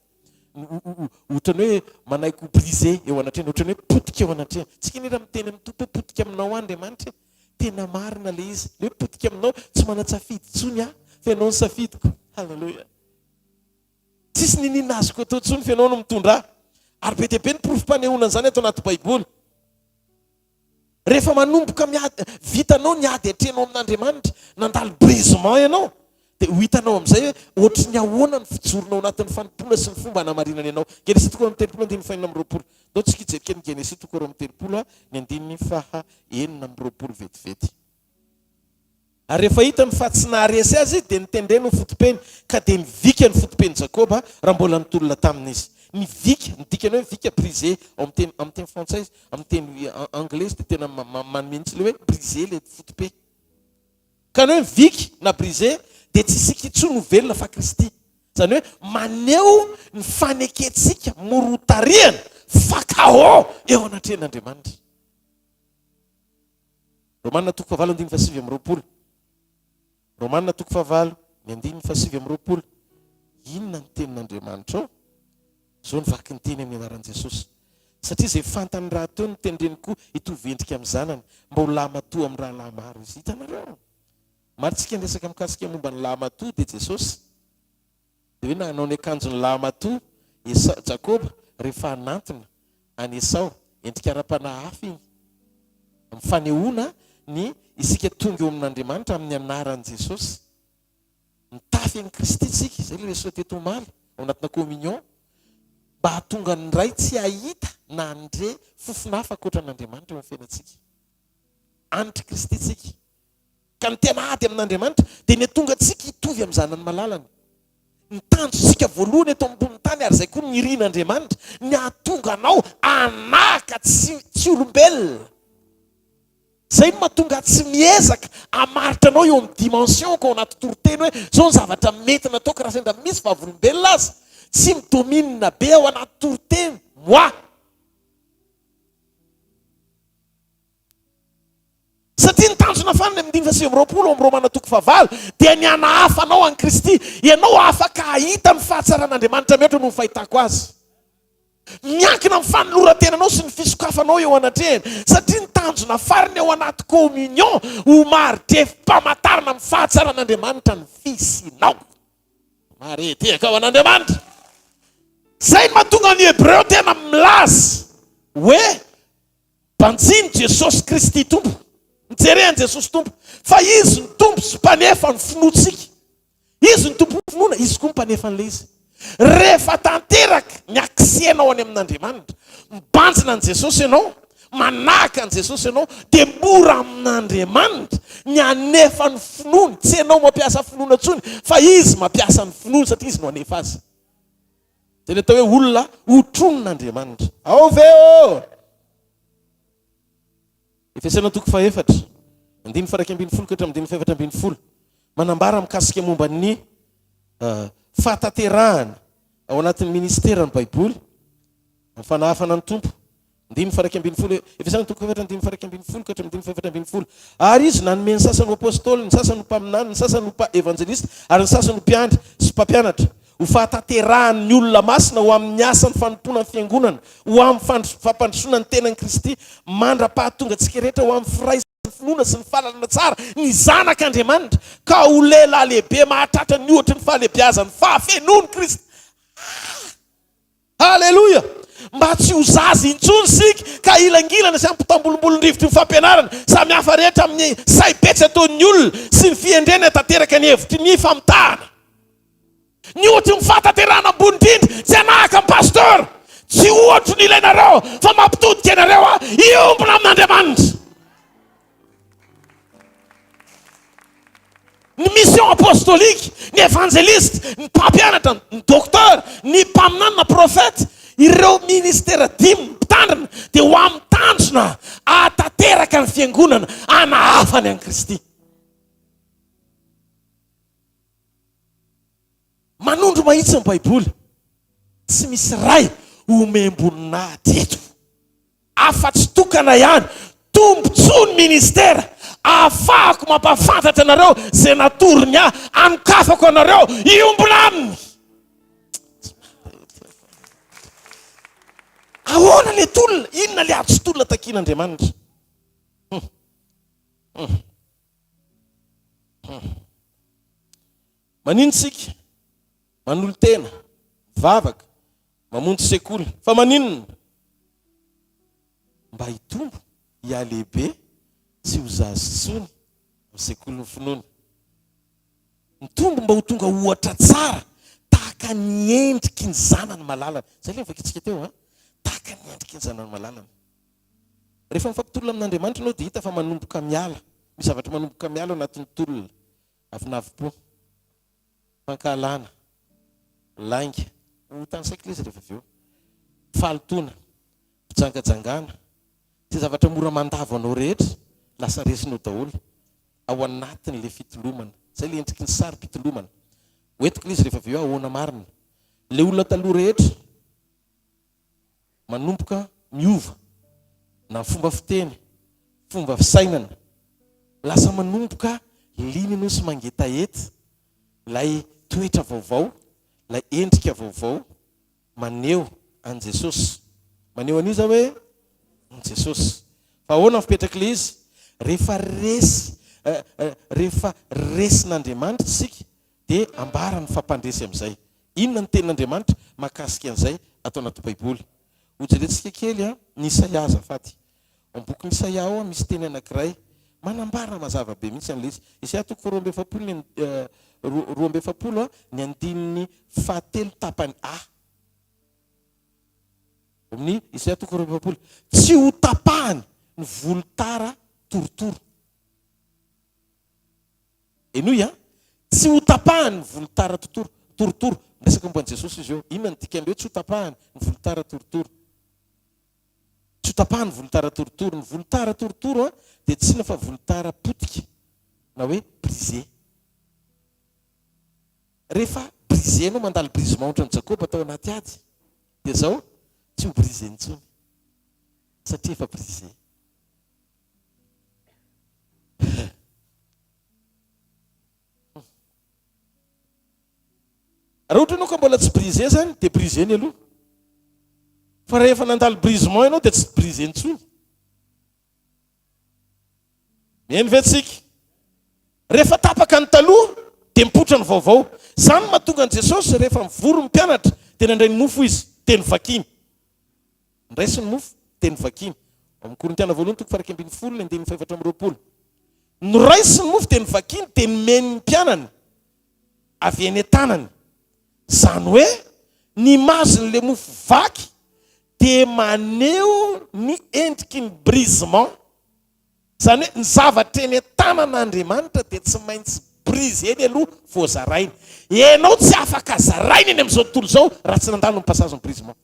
ohatrany hoe manaiky ho brisé eo anatrehany, ohatrany hoe potika eo anatrehany. Tsika anie raha miteny amin'ny Tompo hoe potika aminao aho Andriamanitra e, Tena marina ilay izy. Ilay hoe potika aminao, tsy manan-tsafidy intsony aho, fa ianao no safidiko. Haleloia. Tsisy niniana azoko atao intsony fa ianao no mitondra ahy. Ary be dia be ny porofom-panehoana an'izany ato anaty Baiboly. Rehefa manomboka miady, vitanao ny ady atrehinao amin'Andriamanitra, nandalo brisement ianao, dia ho hitanao amin'izay hoe ohatry ny ahoana ny fijoronao anatin'ny fanompoana sy ny fomba hanamarinany anao. Genesy toko 32 andininy faha-26. Ndao tsika hijery kely ny Genesy toko 32 ny andininy faha-26 vetivety. Ary rehefa hitany fa tsy naharesy azy izy, dia notendreny ho fotopeny, ka dia nivika ny fotopen'i Jakoba raha mbola nitolona taminy izy. Nivika, ny dikany hoe mivika, briser, ao amin'ny teny, amin'ny teny frantsay, amin'ny teny anglais dia tena manome mihitsy ilay hoe briser ilay fotope. Ka ny hoe mivika na briser dia tsy isika intsony no velona fa Kristy. Izany hoe maneho ny fanekentsika mora hotarihana fa KO eo anatrehan'Andriamanitra. Romana toko fahavalo andininy fahasivy amby roapolo. Romana toko fahavalo ny andininy fahasivy amby roapolo. Inona ny tenin'Andriamanitra ao? Izao ny vaky ny teny amin'ny anaran'i Jesosy. Satria izay fantany rahateo no tendreny koa hitovy endrika amin'ny zanany, mba ho lahimatoa amin'ny rahalahy maro izy. Hitanareo? Maro tsika niresaka mikasika momba ny lahimatoa dia Jesosy. Dia hoe nanao ny akanjon'ny lahimatoa Esao, Jakoba, rehefa hanantona an'i Esao. Endrika ara-panahy hafa iny. Amin'ny fanehoana ny isika tonga eo amin'Andriamanitra amin'ny anaran'i Jesosy. Mitafy an'i Kristy isika, izay ilay resaka teto omaly, ao anatina communion, mba hahatonga ny Ray tsy hahita na handre fofona hafa ankoatra an'Andriamanitra eo amin'ny fiainantsika. Anitr'i Kristy isika. Ka ny tena ady amin'Andriamanitra dia ny hatonga antsika hitovy amin'ny Zanany malalany. Ny tanjontsika voalohany eto ambonin'ny tany, ary izay koa no irin'Andriamanitra, ny hahatonga anao hanahaka tsy tsy olombelona. Izay no mahatonga ahy tsy miezaka hamaritra anao eo amin'ny dimension-ko ao anaty toriteny hoe izao ny zavatra mety nataoko raha sendra misy vavolombelona aza. Tsy mi-domine be ao anaty toriteny, moi. Satria ny tanjona farany amin'ny andininy fahasivy amby roapolo ao amin'ny Romana toko fahavalo dia ny hanahafa anao an'i Kristy. Ianao afaka hahita ny fahatsaran'Andriamanitra mihoatra noho ny fahitako azy. Miankina amin'ny fanoloran-tenanao sy ny fisokafanao eo anatrehany. Satria ny tanjona farany ao anaty communion ho mari-drefim-pamantarana amin'ny fahatsaran'Andriamanitra ny fisianao. Maretehaka ao an'Andriamanitra. Izay no mahatonga ny Hebreo tena milaza hoe Banjino Jesosy Kristy Tompo. Mijere an'i Jesosy Tompo. Fa Izy no Tompo sy Mpanefa ny finoantsika. Izy no Tompon'ny finoana, Izy koa no Mpanefa an'ilay izy. Rehefa tanteraka ny accès-nao any amin'Andriamanitra, mibanjina an'i Jesosy ianao, manahaka an'i Jesosy ianao, dia mora amin'Andriamanitra ny hanefa ny finoany. Tsy ianao mampiasa finoana intsony, fa Izy mampiasa ny finoany satria Izy no hanefa azy. Izay ny atao hoe olona hotronin'Andriamanitra. Ao ve ô? Efesiana toko fahefatra, andininy faha-11 ka hatramin'ny andininy faha-14. Manambara mikasika momba ny fahatanterahana ao anatin'ny ministera ny Baiboly, amin'ny fanahafana ny Tompo. Andininy faha-11, Efesiana toko fahefatra andininy faha-11 ka hatramin'ny andininy faha-14. Ary Izy nanome ny sasany ho apôstôly, ny sasany ho mpaminany, ny sasany ho evanjelista, ary ny sasany ho mpiandry sy mpampianatra, ho fahatanterahan' ny olona masina ho amin' ny asan'ny fanompoana ny fiangonana, ho amin'ny fampandrosoana ny tenan'i Kristy, mandra-pahatonga antsika rehetra ho amin'ny firaisan'ny finoana sy ny fahalalana tsara ny Zanak' Andriamanitra, ka ho lehilahy lehibe mahatratra ny ohatry ny fahalehibiazan'ny fahafenoan'i Kristy. Haleloia! Mba tsy ho zaza intsony isika ka hilangilana sy hampitambolimbolin-drivotry ny fampianarana samy hafa rehetra amin'ny saim-petsy ataon'ny olona sy ny fihendrena tanteraka ny hevitry ny famitahana. Ny ohatry ny fahatanterahana ambony indrindra tsy hanahaka ny pasteur, tsy ohatry ny ilainareo fa mampitodika anareo aho hiombona amin'Andriamanitra. Ny mission apostolique, ny evanjeliste, ny mpampianatra, ny docteur, ny mpaminany na prophète, ireo ministera dimy mpitandrina dia ho amin'ny tanjona hahatanteraka ny fiangonana hanahafany an'i Kristy. Manondro mahitsy ny Baiboly, tsy misy ray omem-boninahitra eto. Afa-tsy tokana ihany, tombontsoa ny ministera ahafahako mampahafantatra anareo izay natorony ahy, anokafako anareo hiombona aminy. Ahoana le tolona? Inona le ady sy tolona takian'Andriamanitra? Hum. Hum. Manino tsika? Manolo-tena, mivavaka, mamonjy sekoly. Fa maninona? Mba hitombo, hihalehibe, tsy ho zaza intsony amin'ny sekolin'ny finoana. Mitombo mba ho tonga ohatra tsara tahaka ny endriky ny Zanany malalany. Izay ilay novakintsika teo an! Tahaka ny endriky ny Zanany malalany. Rehefa mifampitolona amin'Andriamanitra ianao dia hita fa manomboka miala. Misy zavatra manomboka miala ao anatin'ny tolona. Avonavom-po, fankahalana, lainga, ho tanisaiko ilay izy rehefa avy eo, fahalotoana, fijangajangana, izay zavatra mora mandavo anao rehetra, lasa resinao daholo ao anatin'ilay fitolomana. Izay ilay endriky ny sarim-pitolomana. Ho entiko ilay izy rehefa avy eo ahoana marina. Ilay olona taloha rehetra. Manomboka miova na ny fomba fiteny, fomba fisainana. Lasa manomboka liana ianao sy mangetaheta ilay toetra vaovao, ilay endrika vaovao maneho an'i Jesosy. Maneho an'iza hoe? An'i Jesosy. Fa ahoana ny fipetrak'ilay izy? Rehefa resy, rehefa resin'Andriamanitra isika dia ambara ny fampandresy amin'izay. Inona ny tenin'Andriamanitra mahakasika an'izay ato anaty Baiboly? Hojerentsika kely ny Isaia azafady. Ao amin'ny bokin'i Isaia ao misy teny anankiray manambara mazava be mihitsy an'ilay izy. Isaia toko faharoa amby efapolo ny 42 ny andininy fahatelo tapany A. Amin'ny Isaia toko faharoa amby efapolo. Tsy ho tapahany ny volotara torotoro. Henoy an! Tsy ho tapahany ny volotara totoro, torotoro. Miresaka momba an'i Jesosy izy eo. Inona no dikan'ilay hoe tsy ho tapahany ny volotara torotoro? Tsy ho tapahany ny volotara torotoro. Ny volotara torotoro an, dia tsy inona fa volotara potika na hoe brisé. Rehefa brisé ianao, mandalo brisement ohatran'i Jakoba tao anaty ady, dia izao, tsy ho brisé intsony satria efa brisé. Raha ohatra ianao ka mbola tsy brisé zany dia brisé ny aloha. Fa rehefa nandalo brisement ianao dia tsy brisé intsony. Mihaino ve tsika? Rehefa tapaka ny taloha dia mipoitra ny vaovao. Izany no mahatonga an'i Jesosy rehefa mivory ny mpianatra dia nandray ny mofo izy dia novakiny. Ndraiso ny mofo, dia novakiny. Ao amin'ny Korintiana voalohany toko faha-11 ny andininy faha-24. Noraisiny ny mofo dia novakiny dia nomeny ny mpianany avy eny an-tanany. Izany hoe ny imazin'ilay mofo vaky dia maneho ny endriky ny brisement. Izany hoe ny zavatra eny an-tanan'Andriamanitra dia tsy maintsy brisé-ny aloha vao zarainy. Ianao tsy afaka zaraina eny amin'izao tontolo izao raha tsy nandalo ny passage-n'ny brisement.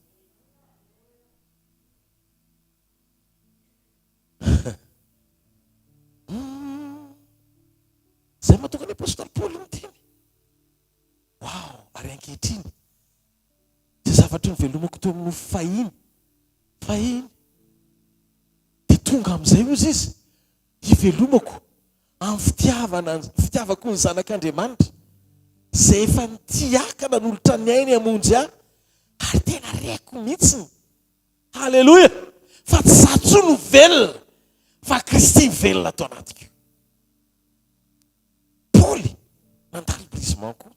Izay mahatonga ny apostoly Paoly niteny. Wow, ary ankehitriny izay zavatra nivelomako teo amin'ny nofo fahiny, fahiny, dia tonga amin'izay hozy izy, hivelomako Amin'ny fitiavana, fitiavako ny Zanak'Andriamanitra, izay efa nitia ahy ka nanolotra ny ainy hamonjy ahy, ary tena reko mihitsy ny Haleloia! Fa tsy izaho intsony no velona, fa Kristy velona ato anatiko. Paoly nandalo brisement koa.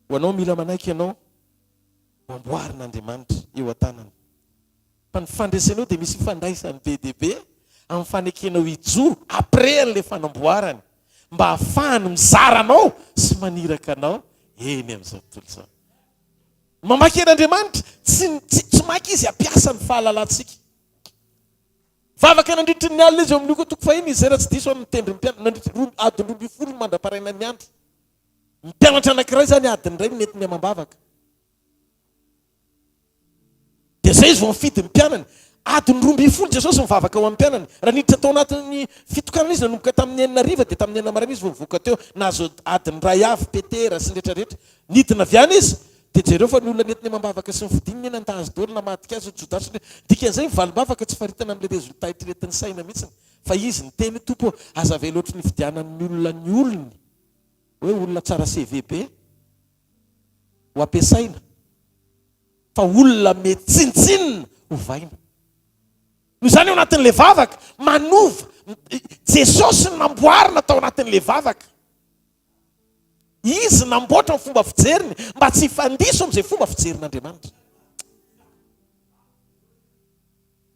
Ho anao mila manaiky ianao ho amboarin'Andriamanitra eo an-tanany. Fa ny fandresenao dia misy ifandraisany be dia be amin'ny fanekenao hijoro après an'ilay fanamboarany mba hahafahany mizara anao sy maniraka anao eny amin'izao tontolo izao. Mamaky an'Andriamanitra, tsy tsy tsy maika izy hampiasa ny fahalalantsika. Vavaka nandritry ny alina izy eo amin'ny Lioka toko fahiny izay raha tsy diso aho nitendry ny mpianatra nandritry roa adiny 12 mandra-parainan'ny andro. Ny mpianatra anankiray izany adiny iray no nentiny amam-bavaka. Dia izay izy vao nifidy ny mpianany. Adiny 12 Jesosy nivavaka ho an'ny mpianany. Raha niditra tao anatin'ny fitokanana izy nanomboka tamin'ny enina hariva dia tamin'ny enina maraina izy vao nivoaka teo. Nahazo adiny iray avy Petera sy ny rehetra rehetra. Nidina avy any izy dia jereo fa ny olona nentiny amam-bavaka sy nifidiny anie nandà azy daholo namadika azy Jodasy ny Dikan'izay ny valim-bavaka tsy faritana amin'ilay résultat eritreretin'ny saina mihitsy fa izy niteny hoe Tompo ô aza avela ohatry ny nividianan'ny olona ny olony hoe olona tsara CV be ho ampiasaina fa olona mety tsinontsinona hovaina. Noho izany ao anatin'ilay vavaka, manova. Jesosy no namboarina tao anatin'ilay vavaka. Izy namboatra ny fomba fijeriny mba tsy hifandiso amin'izay fomba fijerin'Andriamanitra.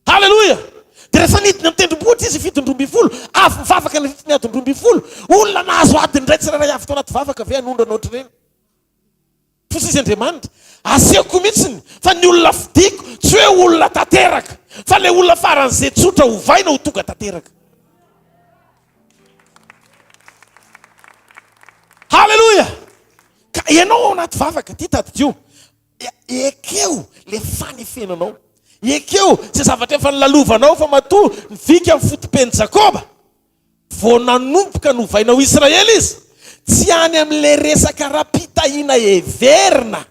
Haleloia! Dia rehefa nidina ny tendrombohitra izy fitondroambinifolo, avy nivavaka nandritra ny adiny 12, olona nahazo adiny iray tsirairay avy tao anaty vavaka ve hanondrana ohatr'ireny? Fotsy izy Andriamanitra. Asehoko mihitsiny fa ny olona fidiko tsy hoe olona tanteraka fa ilay olona faran'izay tsotra ovaina ho tonga tanteraka. Haleloia! Ka ianao ao anaty vavaka, ty tadidio. Ekeo le fanefenanao. Ekeo izay zavatra efa nolalovanao fa matoa nivika ny foto-pen'i Jakoba. Vao nanomboka novaina ho Israely izy, tsy any amin'ilay resaka ara-pitahiana heverina,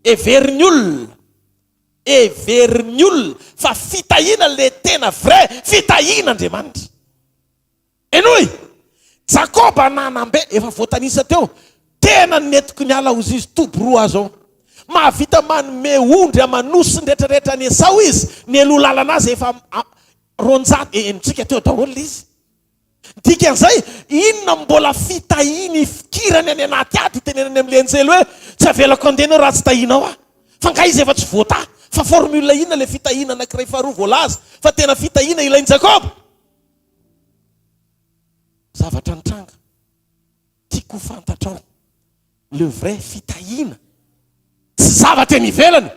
heverin'ny olona, heverin'ny olona fa fitahiana ilay tena vrai fitahian'Andriamanitra. Henoy! Jakoba nanambe, efa voatanisa teo, tena nentiko niala hozy izy, toby roa azy ao. Mahavita manome ondry aman'osy ny retraretra an'i Esao izy, nialoha lalana azy efa 200, henontsika teo daholo ilay izy. Dikan'izay, inona no mbola fitahiany ifikirany any anaty ady itenenany amin'ilay anjely hoe, tsy avelako handeha ianao raha tsy tahianao aho. Fa angaha izy efa tsy voatahy? Fa formule inona ilay fitahiana anankiray faharoa voalaza fa tena fitahiana ilain'i Jakoba? Zavatra nitranga, tiako ho fantatrao, le vrai fitahiana tsy zavatra eny ivelany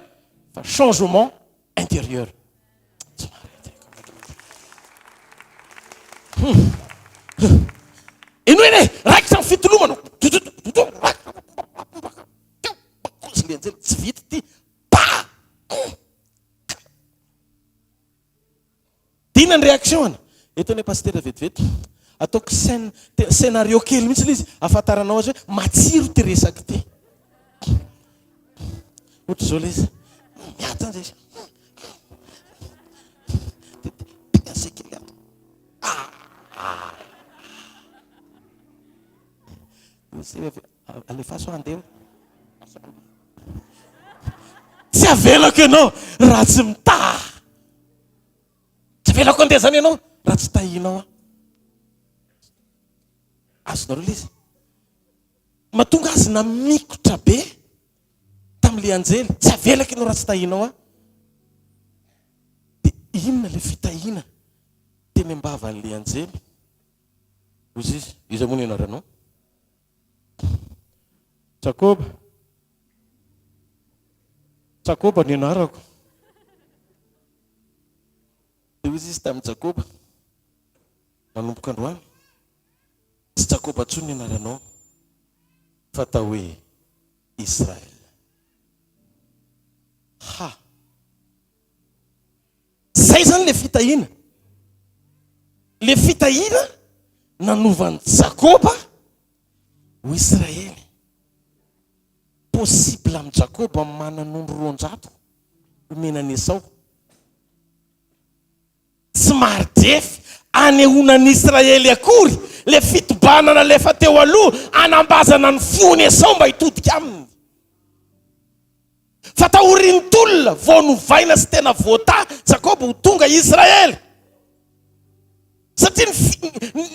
fa changement intérieur. Enoy anie, raikitra ny fitolomana. Tsy vita ity. Pa! Dia inona ny réaction-ny? Eto anie Pasitera vetivety, ataoko scène, scénario kely mihitsy ilay izy, ahafantaranao azy hoe matsiro ity resaka ity. Ohatr'izao ilay izy, miady zany zay. Dia pincé kely ato. Ah! Alefaso handeha. Tsy avelako ianao raha tsy mitaha. Tsy avelako handeha zany ianao raha tsy tahianao aho. Azonareo ilay izy? Mahatonga azy namikotra be tamin'ilay anjely, tsy avelako ianao raha tsy tahianao aho. Dia inona ilay fitahiana teny am-bavan'ilay anjely? Hoy izy, iza moa ny anaranao? Jakoba. Jakoba ny anarako. Dia hoy izy tamin'i Jakoba, Manomboka androany, tsy Jakoba intsony ny anaranao, fa atao hoe Israel. Ha! Izay izany ilay fitahiana. Ilay fitahiana nanova an'i Jakoba ho Israely. Possible amin'i Jakoba ny manan'ondry 200 omena an'i Esao. Tsy mari-drefy anehoana an'i Israely akory ilay fitobanana nalefa teo aloha hanambazana ny fon'i Esao mba hitodika aminy. Fa taorian'ny tolona vao novaina sy tena voatahy Jakoba ho tonga Israely. Satria ny ny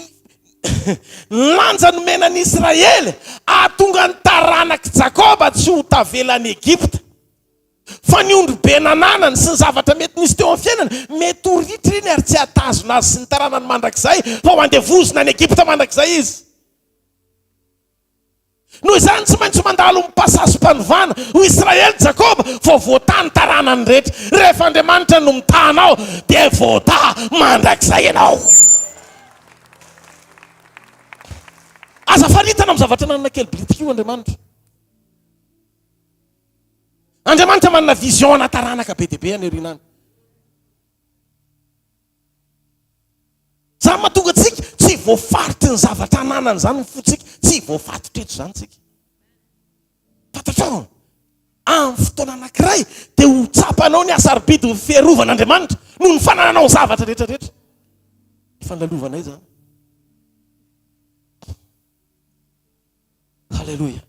lanja nomena an'i Israely hahatonga ny taranak'i Jakoba tsy ho tavela any Egypta. Fa ny ondry be nananany sy ny zavatra mety nisy teo amin'ny fiainany, mety ho ritra iny ary tsy hahatazona azy sy ny taranany mandrakizay, fa ho andevozina any Egypta mandrakizay izy. Noho izany, tsy maintsy mandalo ny passage-panovana ho Israely Jakoba vao voataha ny taranany rehetra. Rehefa Andriamanitra no mitaha anao, dia voataha mandrakizay ianao. Aza faritana amin'ny zavatra ananana kely bilitika io Andriamanitra. Andriamanitra manana vision ana taranaka be dia be any aoriana any. Izany mahatonga antsika tsy voafaritry ny zavatra ananana izany ny fontsika, tsy voafatotra eto izany tsika. Fantatrao, amin'ny fotoana anankiray dia ho tsapanao ny hasarobidin'ny fiarovan'Andriamanitra noho ny fanananao ny zavatra rehetra rehetra. Efa nolalovanay izany. Haleloia.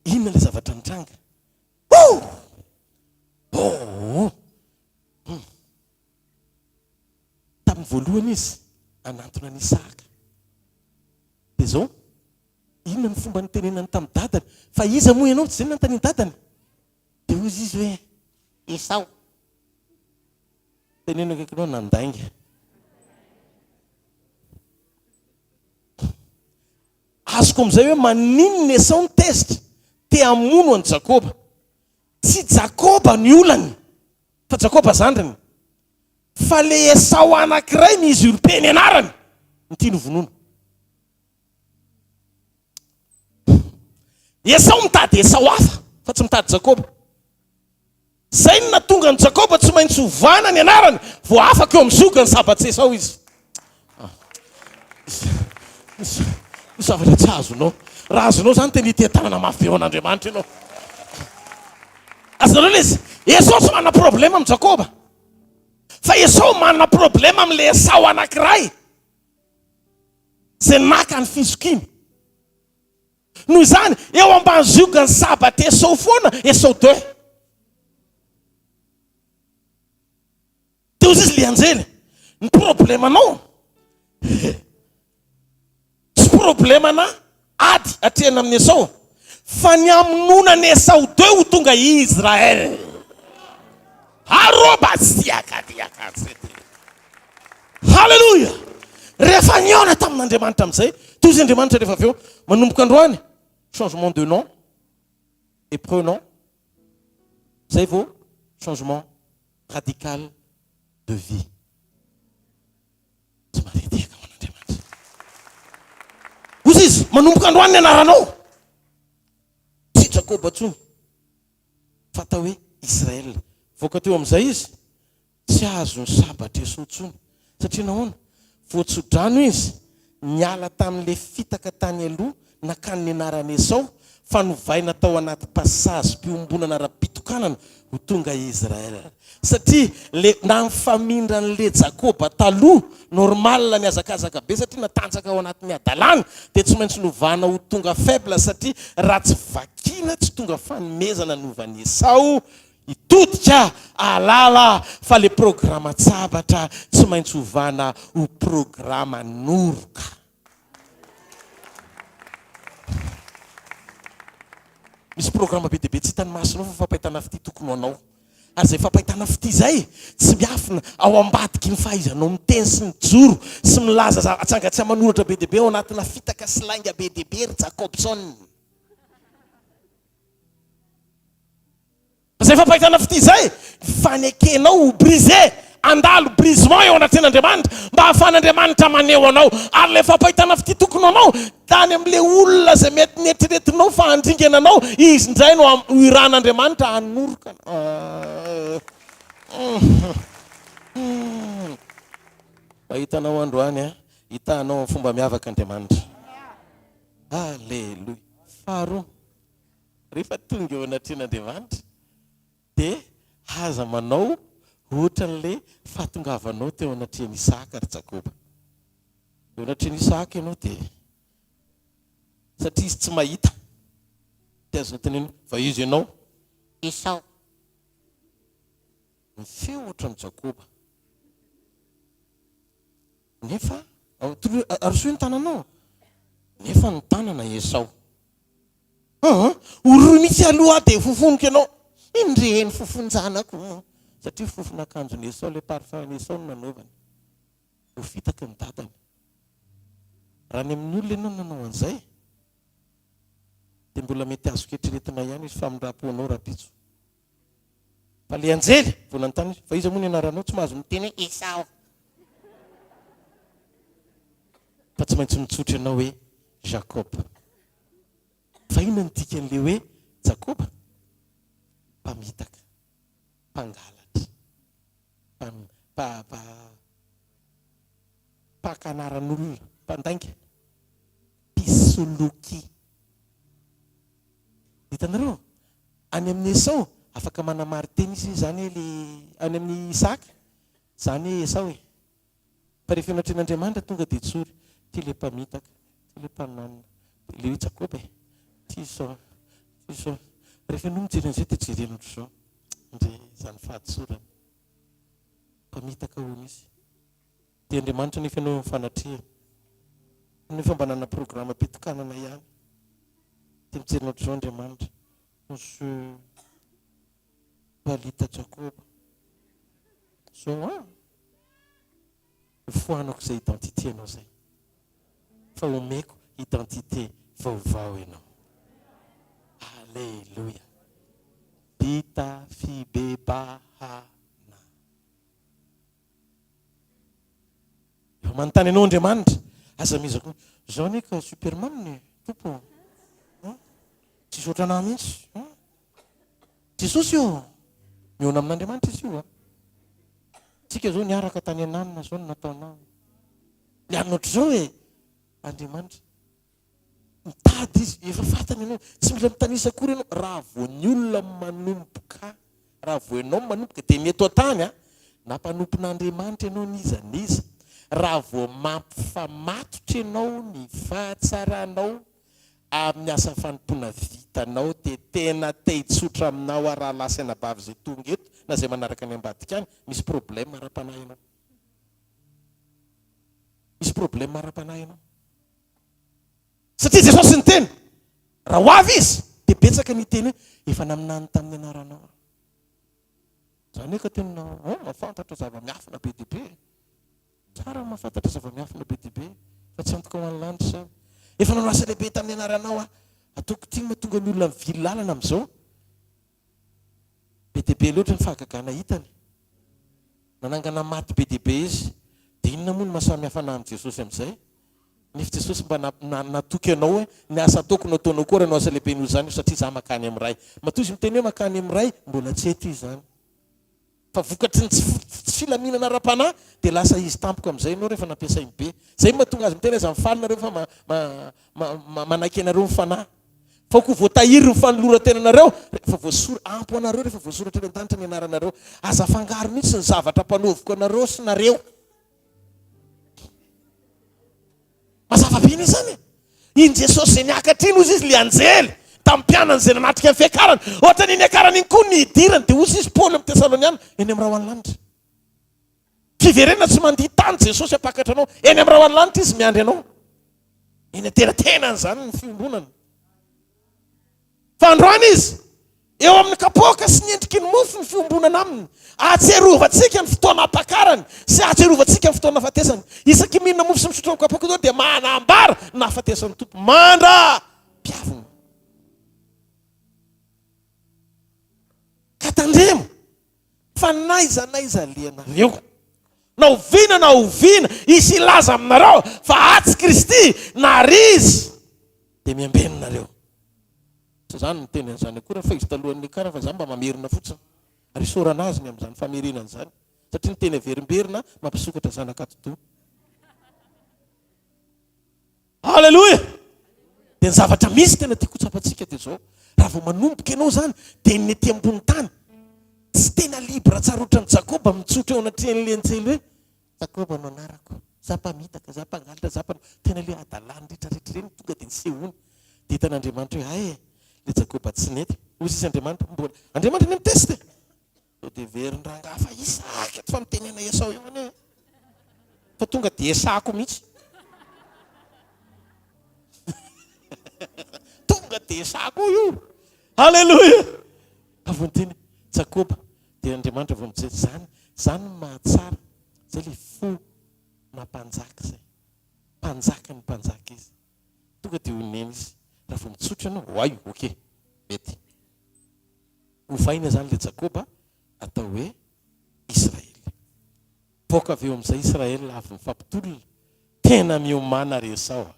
Inona ilay zavatra nitranga? Oh! Oh! Hmm. Tamin'ny voalohany izy hanantona an'i Isahaka. Dia izao, inona no fomba nitenenany tamin'ny dadany? Fa iza moa ianao? Tsy izay no nanontanian'ny dadany? Dia hoy izy hoe, Esao. Teneno akaikinao, nandainga. Azoko amin'izay hoe maninona Esao no tezitra, te hamono an'i Jakoba. Tsy Jakoba ny olany, fa Jakoba zandriny. Fa le Esao anankiray mi-usurper ny anarany no tiany hovonoina. Esao mitady Esao hafa fa tsy mitady Jakoba. Zay no nahatonga an'i Jakoba tsy maintsy ovana ny anarany vao afaka eo amin'ny ziogan'ny sabats'i Esao izy. Misy zavatra tsy azonao. Raha azonao izany tena hiteha-tanana mafy be ho an'Andriamanitra ianao. Azonareo ilay izy? Esao tsy manana problème amin'i Jakoba. Fa Esao manana problème amin'ilay Esao anankiray izay naka ny fizokiany. Noho izany, eo ambany ziogan'ny sabatr'i Esao foana Esao deux. Teo izy ilay anjely. Ny problemanao tsy problemana ady atrehina amin'i Esao fa ny hamonoana an'i Esao deux ho tonga i Israël. Aroba siakadiakatsete. Haleloia! Rehefa nihaona tamin'Andriamanitra amin'izay, toy izy Andriamanitra rehefa avy eo, manomboka androany, changement de nom et prenom, zay vao changement radical de vie. Tsy mateteka ho an'Andriamanitra. Hoy izy, manomboka androany ny anaranao. Tsy Jakoba intsony, fa atao hoe Israël. Voaka teo amin'izay izy, Tsy azon'ny sabatra Esao intsony. Satria nahoana? Voatsodrano izy, niala tamin'ilay fitaka tany aloha nakany ny anaran'i Esao, fa novaina tao anaty passage-piombonana ara-pitokanana ho tonga Israel. Satria le nampifamindra an'le Jakoba taloha, normal nihazakazaka be satria natanjaka ao anatin'ny hadalana, dia tsy maintsy novana ho tonga faible satria raha tsy vakiana tsy tonga fanomezana novan'i Esao Hitodika ahalala fa le programan-tsabatra tsy maintsy ovana ho programan'oroka. Misy programa be dia be tsy hitan'ny masonao fa fampahitana fitia tokony ho anao. Ary izay fampahitana fitia izay tsy miafina ao ambadiky ny fahaizanao miteny sy mijoro sy milaza zava-tsanga tsy aman'oratra be dia be ao anatina fitaka sy lainga be dia be ry Jacobson. Izay fampahitana fitia izay, ny fanekenao ho brisé, handalo brisement eo anatrehan'Andriamanitra, mba hahafahan'Andriamanitra maneho anao. Ary ilay fampahitana fitia tokony ho anao, tany amin'ilay olona izay mety neritreretinao fa handringana anao, izy indray no ho irahan'Andriamanitra hanoroka anao. Mahita anao androany aho, hitahanao amin'ny fomba miavaka Andriamanitra. Aleloia. Faharoa. Rehefa tonga eo anatrehan'Andriamanitra dia aza manao ohatran'ilay fahatongavanao teo anatrehan'i Isaka ry Jakoba. Eo anatrehan'i Isaka ianao dia satria izy tsy mahita dia azonao tenenina fa iza ianao? Esao. Ny feo ohatran'i Jakoba. Nefa, arosoy ny tananao. Nefa ny tanana Esao. Aa, oroy mihitsy aloha aho dia fofoniko ianao. Indreny fofon-janako. Satria fofon'akanjon'i Esao, ilay parfum-n'i Esao no nanaovany. Voafitaky ny dadany. Raha any amin'ny olona ianao no nanao an'izay, dia mbola mety azoko eritreretina ihany hisy famindram-ponao rahampitso. Fa ilay anjely vao nanontany izy, fa iza moa ny anaranao? Tsy mahazo miteny hoe Esao. Fa tsy maintsy mitsotra ianao hoe Jacob. Fa inona ny dikan'ilay hoe Jakoba? Mpamitaka, mpangalatra, mpaka anaran'olona, mpandainga, mpisoloky. Hitanareo? Any amin'i Esao, afaka manamari-tena izy hoe izany hoe ilay, any amin'i Isaka, izany hoe Esao e. Fa rehefa eo anatrehan'Andriamanitra tonga dia tsory, ity ilay mpamitaka, ity ilay mpananona, ilay hoe Jakoba e, ity izao, ity izao. Rehefa ianao mijery an'izay dia jerena ohatr'izao, ndry izany fahatsorana. Mpamitaka hono izy. Dia Andriamanitra anefa ianao eo amin'ny fanatrehany. Nefa mba nanana programam-pitokanana ihany. Dia mijery anao ohatr'izao Andriamanitra. Monsieur Balita Jakoba. Zao an! Hofoanako izay identité anao izay. Fa omeko identité vaovao ianao. Alléluia. Vita fibebahana. Efa manontany anao Andriamanitra. Aza miezaka hoe, Izaho anie ka superman e, Tompo ô. Tsisy ohatran'ahy mihitsy. Jesosy ô! Mihaona amin'Andriamanitra izy io a. Tsika zao niaraka tany ananona zao no nataonao. Ny anona ohatr'izao e. Andriamanitra mitady izy, efa fantany ianao. Tsy mila mitanisa akory ianao. Raha vao ny olona manomboka, raha vao ianao manomboka dia ny eto an-tany a, na mpanompon'Andriamanitra ianao n'iza n'iza, raha vao mampifamatotra ianao ny fahatsaranao amin'ny asa fanompoana vitanao dia tena te hitsotra aminao aho rahalahy sy anabavy izay tonga eto na izay manaraka any ambadika any, misy problème ara-panahy ianao. Misy problème ara-panahy ianao. Satria Jesosy niteny, raha ho avy Izy dia betsaka ny hiteny hoe efa naminany tamin'ny anaranao aho. Izany hoe ka tena oh, mahafantatra zava-miafina be dia be. Tsara ny mahafantatra zava-miafina be dia be, fa tsy antoka ho an'ny lanitra izany. Efa nanao asa lehibe tamin'ny anaranao aho. Ataoko ity no mahatonga ny olona mivily lalana amin'izao. Be dia be loatra ny fahagagana hitany. Nanangana maty be dia be izy. Dia inona moa no maha samy hafa anà amin'i Jesosy amin'izay? Nefa Jesosy mba natoky anao hoe, ny asa ataoko no ataonao koa raha hanao asa lehibe noho izany aho, satria izaho mankany amin'ny Ray. Matoa izy miteny hoe mankany amin'ny Ray, mbola tsy eto izy izany. Fa vokatry ny tsy filaminana ara-panahy dia lasa izy tampoka amin'izay ianao rehefa nampiasainy be. Izay no mahatonga azy miteny aza mifaly nareo fa manaiky anareo ny fanahy. Fa koa voatahiry ny fanoloran-tenanareo rehefa voasora, ampy ho anareo rehefa voasoratra any an-danitra ny anaranareo. Aza afangaro mihitsy ny zavatra ampanaoviko anareo sy nareo. Mazava be anie izany e! Iny Jesosy izay niakatra iny hozy izy ilay anjely tamin'ny mpianany izay nanatrika ny fiakarany. Ohatran'iny niakarany iny koa ny nidirany dia hozy izy Paoly amin'ny Tesaloniana eny amin'ny rahona lanitra. Fiverenana tsy mandia tany Jesosy hampakatra anao. Eny amin'ny rahona lanitra izy miandry anao. Eny an-tenatenany izany ny fiombonana. Fa androany izy, eo amin'ny kapoaka sy ny endriky ny mofo ny fiombonana aminy, ahatsiarovantsika ny fotoana hampakarany sy ahatsiarovantsika ny fotoana nahafatesany. Isaky mihinana mofo sy misotro amin'ny kapoaka izao dia manambara ny nahafatesan'ny Tompo mandra-piaviny. Ka tandremo fa n'aiza n'aiza alehanareo, na oviana na oviana hisy hilaza aminareo fa atsy Kristy na ary Izy, dia miambena nareo. Tsy za no niteny an'izany akory fa izy talohan'ny niakarany fa za mba mamerina fotsiny. Ary isaorana azy ny amin'izany famerenana izany satria ny teny averimberina mampisokatra zanak'atidoha. Aleloia! Dia ny zavatra misy tena tiako ho tsapantsika dia izao, raha vao manomboka ianao izany dia ny ety ambony tany tsy tena libre tsara ohatran'i Jakoba mitsotra eo anatrehan'ilay anjely hoe Jakoba no anarako, za mpamitaka, za mpangalatra, za mpanao, tena ilay hadalany rehetra rehetra ireny tonga dia nisehoany. Dia hitan'Andriamanitra hoe hay e, ilay Jakoba tsy nety. Hoy sisa Andriamanitra, mbola, Andriamanitra anie mi-test e! Sao dia heverin-drangahy fa Isaka eto fa mitenena Esao eo anie e! Fa tonga dia Esako mihitsy. Tonga dia Esako io. Alléluia! Fa vao niteny Jakoba dia Andriamanitra vao mijery izany, izany no mahatsara, izay ilay fo maha-mpanjaka izay. Mpanjaka ny mpanjaka izy. Tonga dia onena izy. Raha vao mitsotra ianao, oay, ok, mety. Ovaina izany ilay Jakoba atao hoe Israely. Poaka avy eo amin'izay Israel avy mifampitolona. Tena miomàna ry Esao a!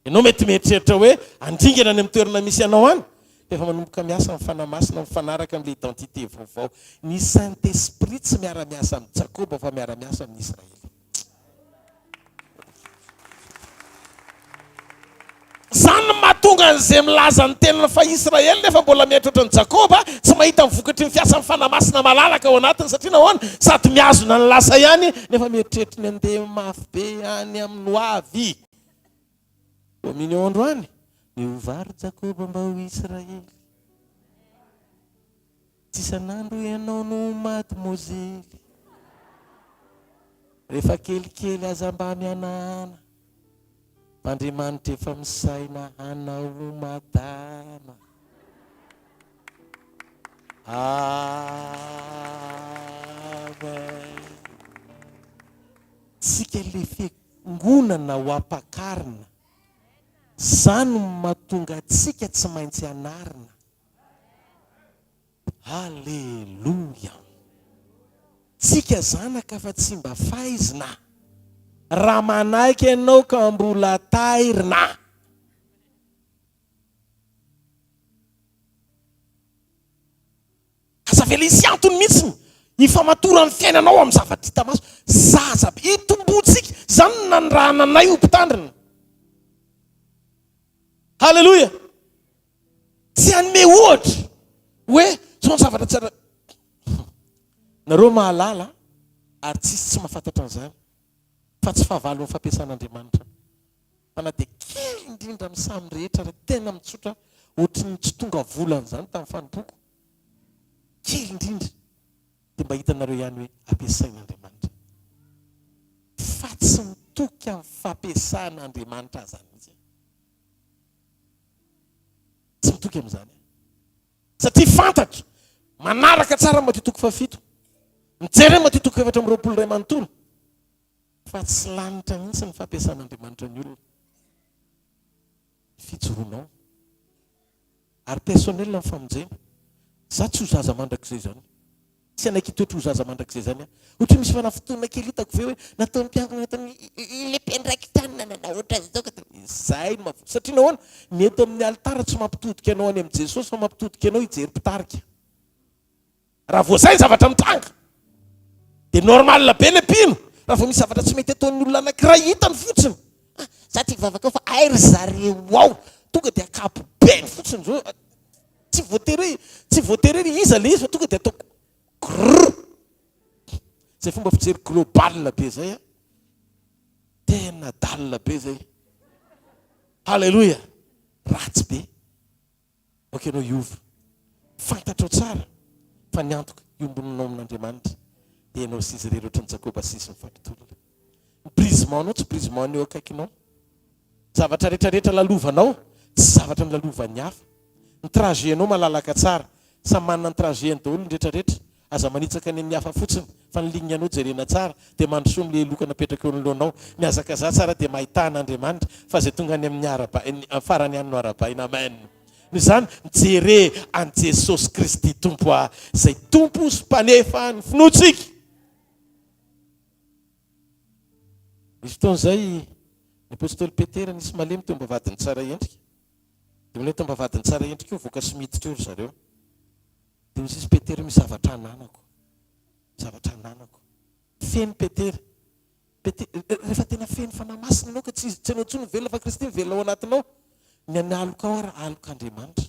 Ianao mety mieritreritra hoe handringana any amin'ny toerana misy anao any, fa efa manomboka miasa ny Fanahy Masina mifanaraka amin'ilay identité vaovao. Ny Saint Esprit tsy miara-miasa amin'i Jakoba fa miara-miasa amin'i Israely. Izany no mahatonga an'izay milaza ny tenany fa Israely nefa mbola miaitra ohatran'i Jakoba, tsy mahita ny vokatry ny fiasan'ny Fanahy Masina malalaka ao anatiny satria nahoana? Sady mihazona ny lasa ihany nefa mieritreritra ny handeha mafy be any amin'ny ho avy. Dominion androany, Miovà ry Jakoba mba ho Israely. Tsy isan'andro ianao no ho madimozely. Rehefa kelikely aza mba mihanahana fa Andriamanitra efa misaina hanao ho madama. Amen. Tsika le fiangonana ho ampakarina. Zany no mahatonga antsika tsy maintsy anarina. Aleloia! Tsika zanaka fa tsy mba faizina. Raha manaiky ianao ka mbola tairina. Aza avela hisy antony mihitsy hifamatoran'ny fiainanao amin'ny zavatra hita maso. Zaza be, hitomboantsika. Izany no nanirahana anay ho mpitandrina. Haleloia! Tsy hanome ohatra hoe zao ny zavatra tsy ara Nareo mahalala ary tsisy tsy mahafantatra an'izany fa tsy fahavalon'ny fampiasan'Andriamanitra fa na dia kely indrindra amin'ny samy rehetra ary tena mitsotra ohatry ny tsy tonga volana izany tamin'ny fanompoako kely indrindra dia mba hitanareo ihany hoe ampiasain'Andriamanitra fa tsy mitoky amin'ny fampiasan'Andriamanitra azany mihitsy aho. Tsy mitoky amin'izany aho. Satria fantatro, manaraka tsara ny Matio toko fahafito, mijery ny Matio toko 24 iray manontolo, fa tsy lanitra mihitsy ny fampiasan'Andriamanitra ny olona. Ny fijoroanao. Ary personnel ny famonjena. Za tsy ho zaza mandrakizay izany. Tsy hanaiky hitoetra ho zaza mandrakizay izany aho. Ohatra hoe misy fanafintohina kely hitako ve hoe nataon'ny mpiangona nataon'ny ilay mpiandraikitra any nanana ohatran'izao ka izay no maha satria nahoana? Ny eto amin'ny alitara tsy mampitodika anao any amin'i Jesosy fa mampitodika anao hijery mpitarika. Raha vao izay ny zavatra mitranga dia normal be ilay mpino raha vao misy zavatra tsy mety ataon'ny olona anankiray hitany fotsiny. Ah, za tsy hivavaka ao fa hay ry zareo ao. Tonga dia ankapobeny fotsiny izao. Tsy voatery hoe tsy voatery hoe iza le izy fa tonga dia ataoko grrr. Zay fomba fijery global be zay a. Tena adalina be zay. Haleloia. Ratsy be. Aoka ianao hiova. Fantatrao tsara fa ny antoka iombonanao amin'Andriamanitra dia ianao sy izy irery ohatran'i Jakoba sy izy mifampitolona. Ny brisement-nao tsy brisement ny eo akaikinao. Zavatra rehetra rehetra lalovanao tsy zavatra nolalovan'ny hafa. Ny trajet-nao malalaka tsara. Samy manana ny trajet-ny daholo ny rehetra rehetra. Aza manitsaka ny an'ny hafa fotsiny fa ny ligne anao jerena tsara dia mandrosoa amin'ilay loka napetraka eo anoloanao. Mihazakazaha tsara dia mahità an'Andriamanitra fa izay tonga any amin'ny araba farany any no arabaina. Amen. Noho izany mijere an'i Jesosy Kristy Tompo aho izay Tompo sy Mpanefa ny finoantsika. Nisy fotoana izay ny apostoly Petera nisy malemy teo am-bavahadin'i Tsaraendrika. Dia mbola eto am-bavahadin'i Tsaraendrika io voaka sy miditra eo ry zareo. Dia hoy izy Petera misy zavatra ananako. Zavatra ananako. Feno Petera. Pete, rehefa tena feno Fanahy Masina ianao ka tsy tsy ianao intsony no velona fa Kristy mivelona ao anatinao. Ny an'ny aloka ao ary alok'Andriamanitra.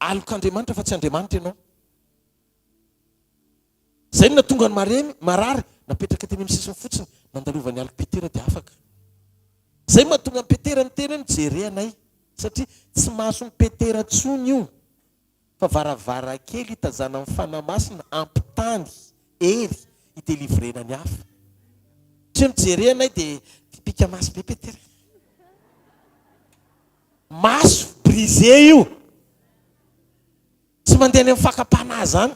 Alok'Andriamanitra fa tsy Andriamanitra ianao. Izay no nahatonga ny maremy, marary, napetraka teny amin'ny sisiny fotsiny, nandalovan'ny alok'i Petera dia afaka. Izay no mahatonga an'i Petera niteny hoe mijere anay, satria tsy mason'i Petera intsony io, fa varavarankely hitazanan'ny Fanahy Masina hampitany hery hi-delivrena ny hafa. Tsy hoe mijere anay dia mipika maso be Petera. Maso brisé io. Tsy mandeha any amin'ny fakam-panahy izany.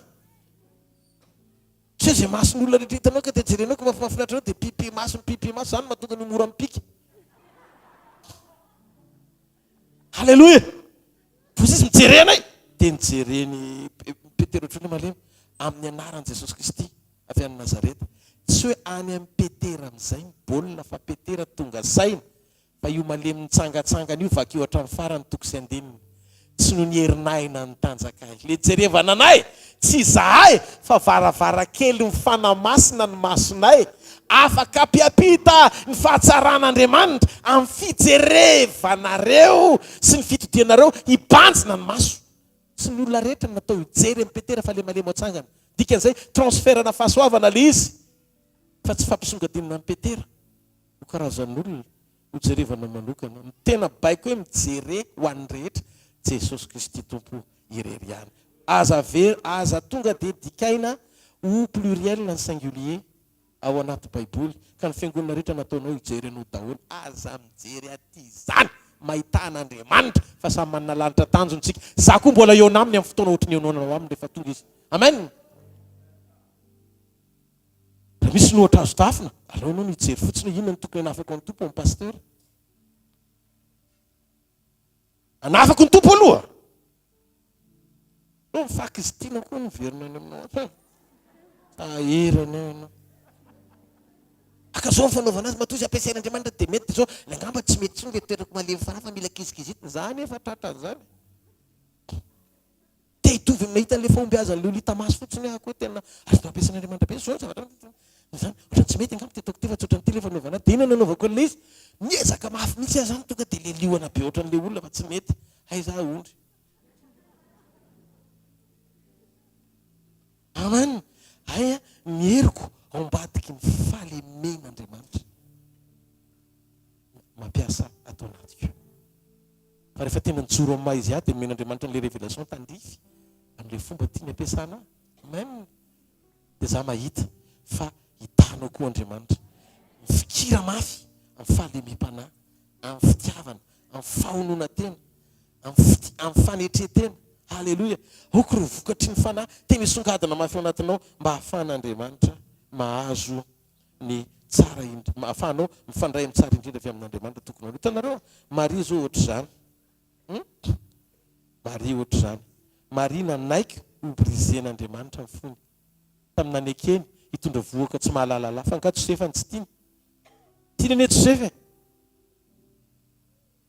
Tsy hoe izay mason'olona rehetra hitanao ka dia jerenao ka mahafinaritra anao dia pipi maso, mipipi maso, izany no mahatonga ny mora mipika. Alléluia! Voizy izy mijere anay. Dia nijereny Petera ohatran'ny hoe malemy amin'ny anaran'i Jesosy Kristy avy any Nazareta. Tsy hoe any amin'i Petera amin'izay ny baolina fa Petera tonga saina Fa io malemy nitsangatsangana io vakio hatramin'ny farany toko sy andininy. Tsy noho ny herinay na ny tanjakay. Le jerevana anay, tsy izahay fa varavarankely mifanamasina ny masonay, afaka ampiampita ny fahatsaran'Andriamanitra amin'ny fijerevanareo sy ny fitodianareo hibanjina ny maso. Tsy ny olona rehetra no natao hijery an'i Petera fa le malemy atsangana. Dikan'izay, transfert-na fahasoavana le izy fa tsy fampisongadinana an'i Petera. ho karazan'olona ho jerevana manokana. Ny tena baiko hoe mijere ho an'ny rehetra, Jesosy Kristy Tompo irery ihany. Aza aver, aza tonga dia dikaina ho pluriel ny singulier. Ao anaty baiboly ka ny fiangonana rehetra nataonao hijery anao daholo aza mijery aty izany mahita an'Andriamanitra fa samy manana lanitra tanjona tsika za koa mbola eo naminy amin'ny fotoana ohatry ny eo aminy rehefa tonga izy amen raha misy ny ohatra azo tafina aleo ianao no hijery fotsiny hoe inona no tokony hanafako an'ny Tompo amin'ny pasteur Hanafako ny Tompo aloha. Eo ny fakizitina koa miverina any aminao hatrany. Taherana eo ianao. Aka zao ny fanaovana azy, matoa izy ampiasain'Andriamanitra dia mety zao. Ny angamba tsy mety intsony ilay toerako malemy fanahy fa mila kizikizitina. Za anefa tratran'izany. Te hitovy amin'ny nahita an'ilay fahombiazan'ilay olona hita maso fotsiny aho koa tena azonao ampiasain'Andriamanitra be zao ny zavatra izany. Ohatran'ny tsy mety angamba ity ataoko ity fa tsy ohatran'ity ilay fanaovana azy. Dia inona no nanaovako an'ilay izy? Miezaka mafy mihitsy aho izany tonga dia ilay liona be ohatran'ilay olona fa tsy mety. Hay za ondry. Amen. Hay ny heriko ao ambadiky ny fahalemen'Andriamanitra mampiasa ato anatiko. Fa rehefa tena nijoro amin'ny maha izy ahy dia nomen'Andriamanitra an'ilay révélation tandrify amin'ilay fomba tiany ampiasana ahy. Amen. Dia za mahita fa hitanao koa Andriamanitra. Mifikira mafy amin'ny fahalemem-panahy, amin'ny fitiavana, amin'ny fahononan-tena, amin'ny fiti- amin'ny fanetren-tena. Haleloia. Aoka ireo vokatry ny fanahy tena hisongadina mafy ao anatinao mba hahafahan'Andriamanitra mahazo ny tsara indrindra, ahafahanao mifandray amin'ny tsara indrindra avy amin'Andriamanitra tokony ho Hitanareo, Maria izao ohatr'izany. Hum? Maria ohatr'izany. Maria nanaiky ho briser-n'Andriamanitra ny fony. Tamin'ny nanekeny hitondra vohoka tsy mahalala lahy. Fa angaha Josefa no tsy tiany? Tiany anie Josefa e!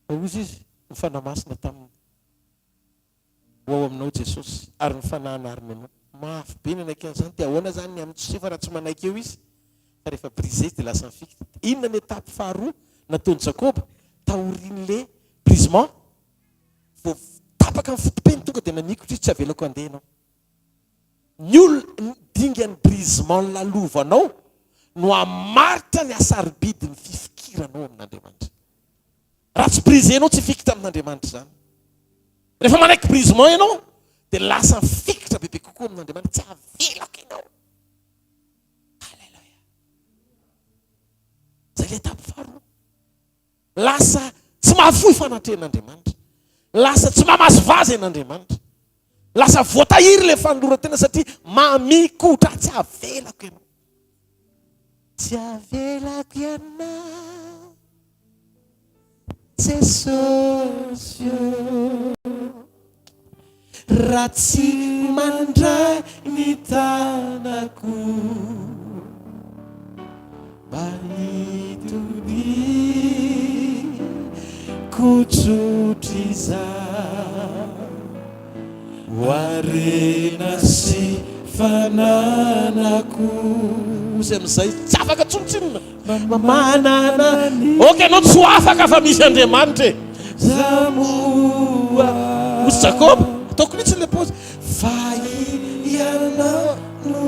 Fa hozy izy, ny Fanahy Masina taminy. Ho ao aminao Jesosy, ary ny Fanahy hanarina anao. Mafy be ny hanaiky an'izany, dia ahoana izany ny amin'i Josefa raha tsy manaiky eo izy? Fa rehefa brisé izy dia lasa mifikitra. Inona ny étape faharoa nataon'i Jakoba taorian'ilay brisement? Vao tapaka ny foto-peny tonga dia nanikotra izy, tsy avelako handeha ianao. Ny olona, ny dingan'ny brisement lalovanao no hamaritra ny hasarobidin'ny fifikiranao amin'Andriamanitra. Raha tsy brisé-nao tsy hifikitra amin'Andriamanitra izany. Rehefa manaiky brisement ianao dia lasa mifikitra bebe kokoa amin'Andriamanitra, tsy avelako ianao. Alléluia. Izay ilay étape faharoa. Lasa tsy mahafoy fanatrehan'Andriamanitra. Lasa tsy mamazivazy an'Andriamanitra. Lasa voatahiry ilay fanoloran-tena satria mamikotra tsy avelako ianao. Tsy avelako ianao Jesosy ô Raha tsy mandray ny tanako Mba hitodiako tsotr'izao Ho harena sy fananako. Ozy amin'izay tsy afaka tsony tsinona. Manana. Ok ianao tsy ho afaka fa misy Andriamanitra e. Za moa. Ozy Jakoba. Ataoko mihitsy ilay pause. Fa ianao no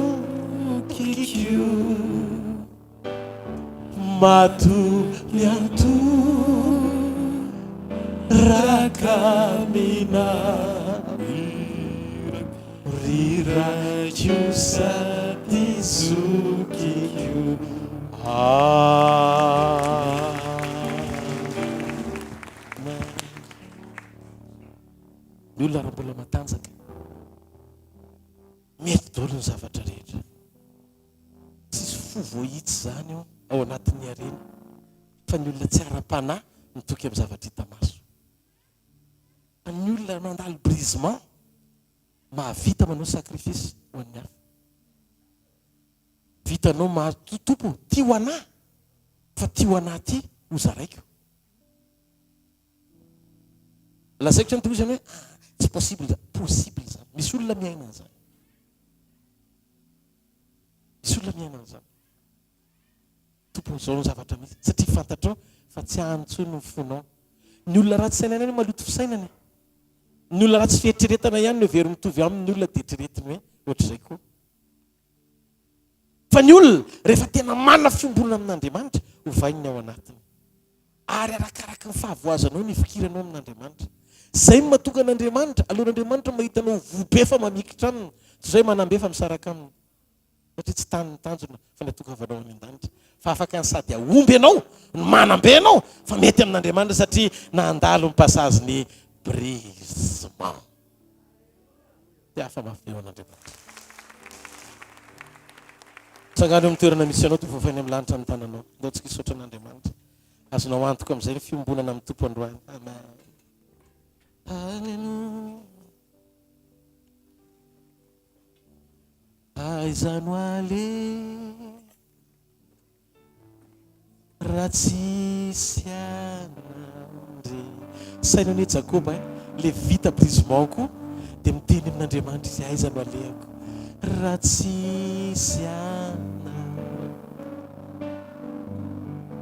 kiko. Matomiantorakamina Ry raiko sady zokiko Amen. Ny olona raha mbola matanjaka, mety daholo ny zavatra rehetra. Tsisy fo voahitsy izany eo ao anatin'ny harena fa ny olona tsy ara-panahy mitoky amin'ny zavatra hita maso. Fa ny olona mandalo brisement mahavita manao sacrifice ho an'ny hafa. Vitanao maha Tompo ty ho anah fa ty ho anah ty ho zaraiko. Lazaiko zany toy izany hoe ah, tsy possible zany. Possible zany. Misy olona miaina an'izany. Misy olona miaina an'izany. Tompo, izao no zavatra misy. Satria fantatrao fa tsy any intsony ny fonao. Ny olona ratsy saina ihany maloto fisainana e. Ny olona ratsy fieritreretana ihany no heveriny mitovy aminy ny olona dia eritreretiny hoe ohatr'izay koa. Fa ny olona rehefa tena manana fiombonana amin'Andriamanitra, ovainy ny ao anatiny. Ary arakaraky ny fahavoazanao ny hifikiranao amin'Andriamanitra. Izay no mahatonga an'Andriamanitra, aleon'Andriamanitra mahita anao voa be fa mamikitra aminy, toy izay manam-be fa misaraka aminy. Satria tsy tany ny tanjona fa ny hatongavanao any an-danitra. Fa afaka ny sady hahomby ianao no manam-be ianao fa mety amin'Andriamanitra satria nandalo ny passage ny brisement. Dia hafa mafy be ho an'Andriamanitra. Tsangano eo amin'ny toerana misy anao dia voafainy amin'ny lanitra ny tananao. Ndao tsika hisaotra an'Andriamanitra. Azonao antoka amin'izay ny fiombonana amin'ny Tompo androany. Amen. Alléluia. Aiza no aleha raha tsisy an'Andria. Saino anie Jakoba eh, le vita brisement koa dia miteny amin'Andriamanitra izy aiza no alehako raha tsisy anao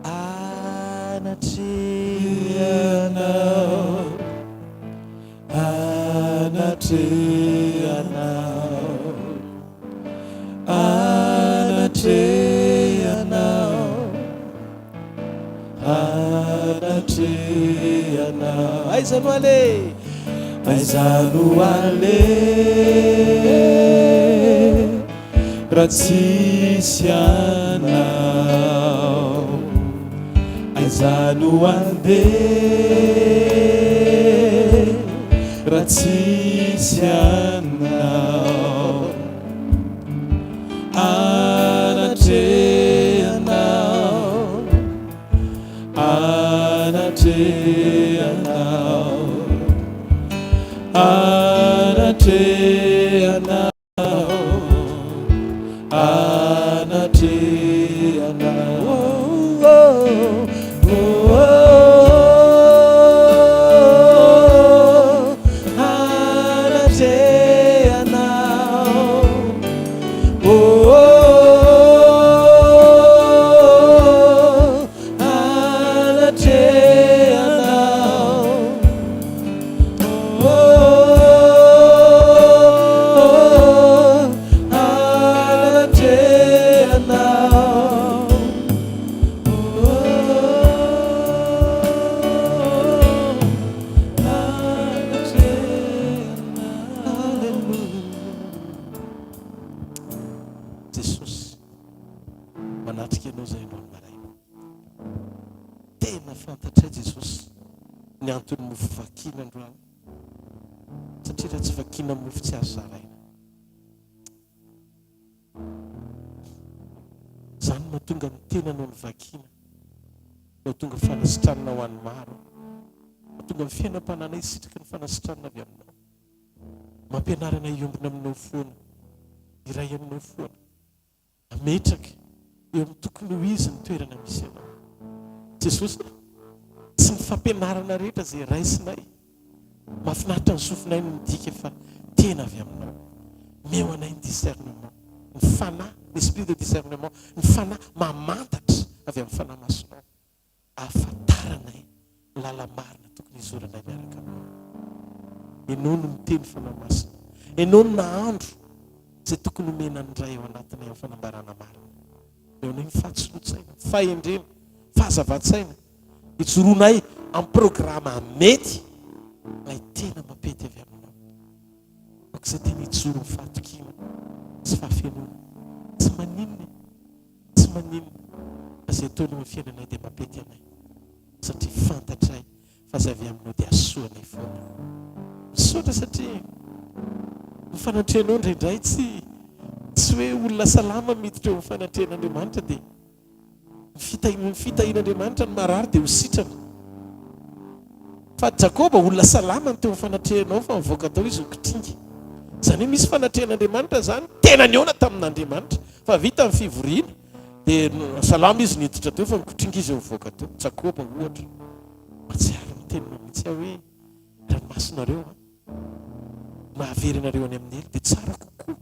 anatrehanao. Anatrehanao, anatrehanao, anatrehanao. Aiza no aleha? Aiza no aleha raha tsisy anao? Aiza no handeha raha tsisy anao? Anatrehanao, anatrehanao, anatrehanao. Jesosy manatrika anao izay androany maraina. Tena fantatray Jesosy ny antony mofo vakiana androany. Satria raha tsy vakiana mofo tsy azo zaraina. Izany no mahatonga ny tenanao ny vakiana. Mahatonga fanasitranana ho an'ny maro. Mahatonga ny fiainam-pananay hisitraka ny fanasitranana avy aminao. Mampianara anay hiombona aminao foana. Hiray aminao foana. Ametraka eo amin'ny tokony ho izy ny toerana misy anao. Jesosy a! Tsy ny fampianarana rehetra izay raisinay, mahafinaritra ny sofinay no midika fa tena avy aminao. Omeo anay ny discernement, ny fanahy, l'esprit de discernement, ny fanahy mamantatra avy amin'ny Fanahy Masinao. ahafantaranay ny lala-marina tokony hizoranay miaraka aminao. Ianao no miteny Fanahy Masina. Ianao no nahandro izay tokony homena ny Ray ao anatinay amin'ny fanambarana marina. Omeo anay ny fahatsoloan-tsaina, ny fahendrena, fahazavan-tsaina, hijoroanay amin'ny programa mety, ilay tena mampety avy aminao. Aoka izay tena hijoro amin'ny fahatokiana sy fahafenoana. Tsy maninona e. Tsy maninona fa izay ataonao amin'ny fiainanay dia mampety anay satria fantatray fa izay avy aminao dia hasoanay foana. Misaotra satria ny fanatrehanao indraindray tsy tsy hoe olona salama miditra eo amin'ny fanatrehan'Andriamanitra dia ny fitahiana ny fitahian'Andriamanitra ny marary dia ho sitrana. Fa Jakoba olona salama ny teo amin'ny fanatrehanao fa nivoaka tao izy nikitringa. Izany hoe misy fanatrehan'Andriamanitra izany tena nihaona tamin'Andriamanitra. Fa vita ny fivoriana dia salama izy niditra teo fa nikotringa izy nivoaka teo. Jakoba ohatra. Mahatsiaro ny teninao mihitsy aho hoe ranomasonareo an, mahavery anareo any amin'ny helo dia tsara kokoa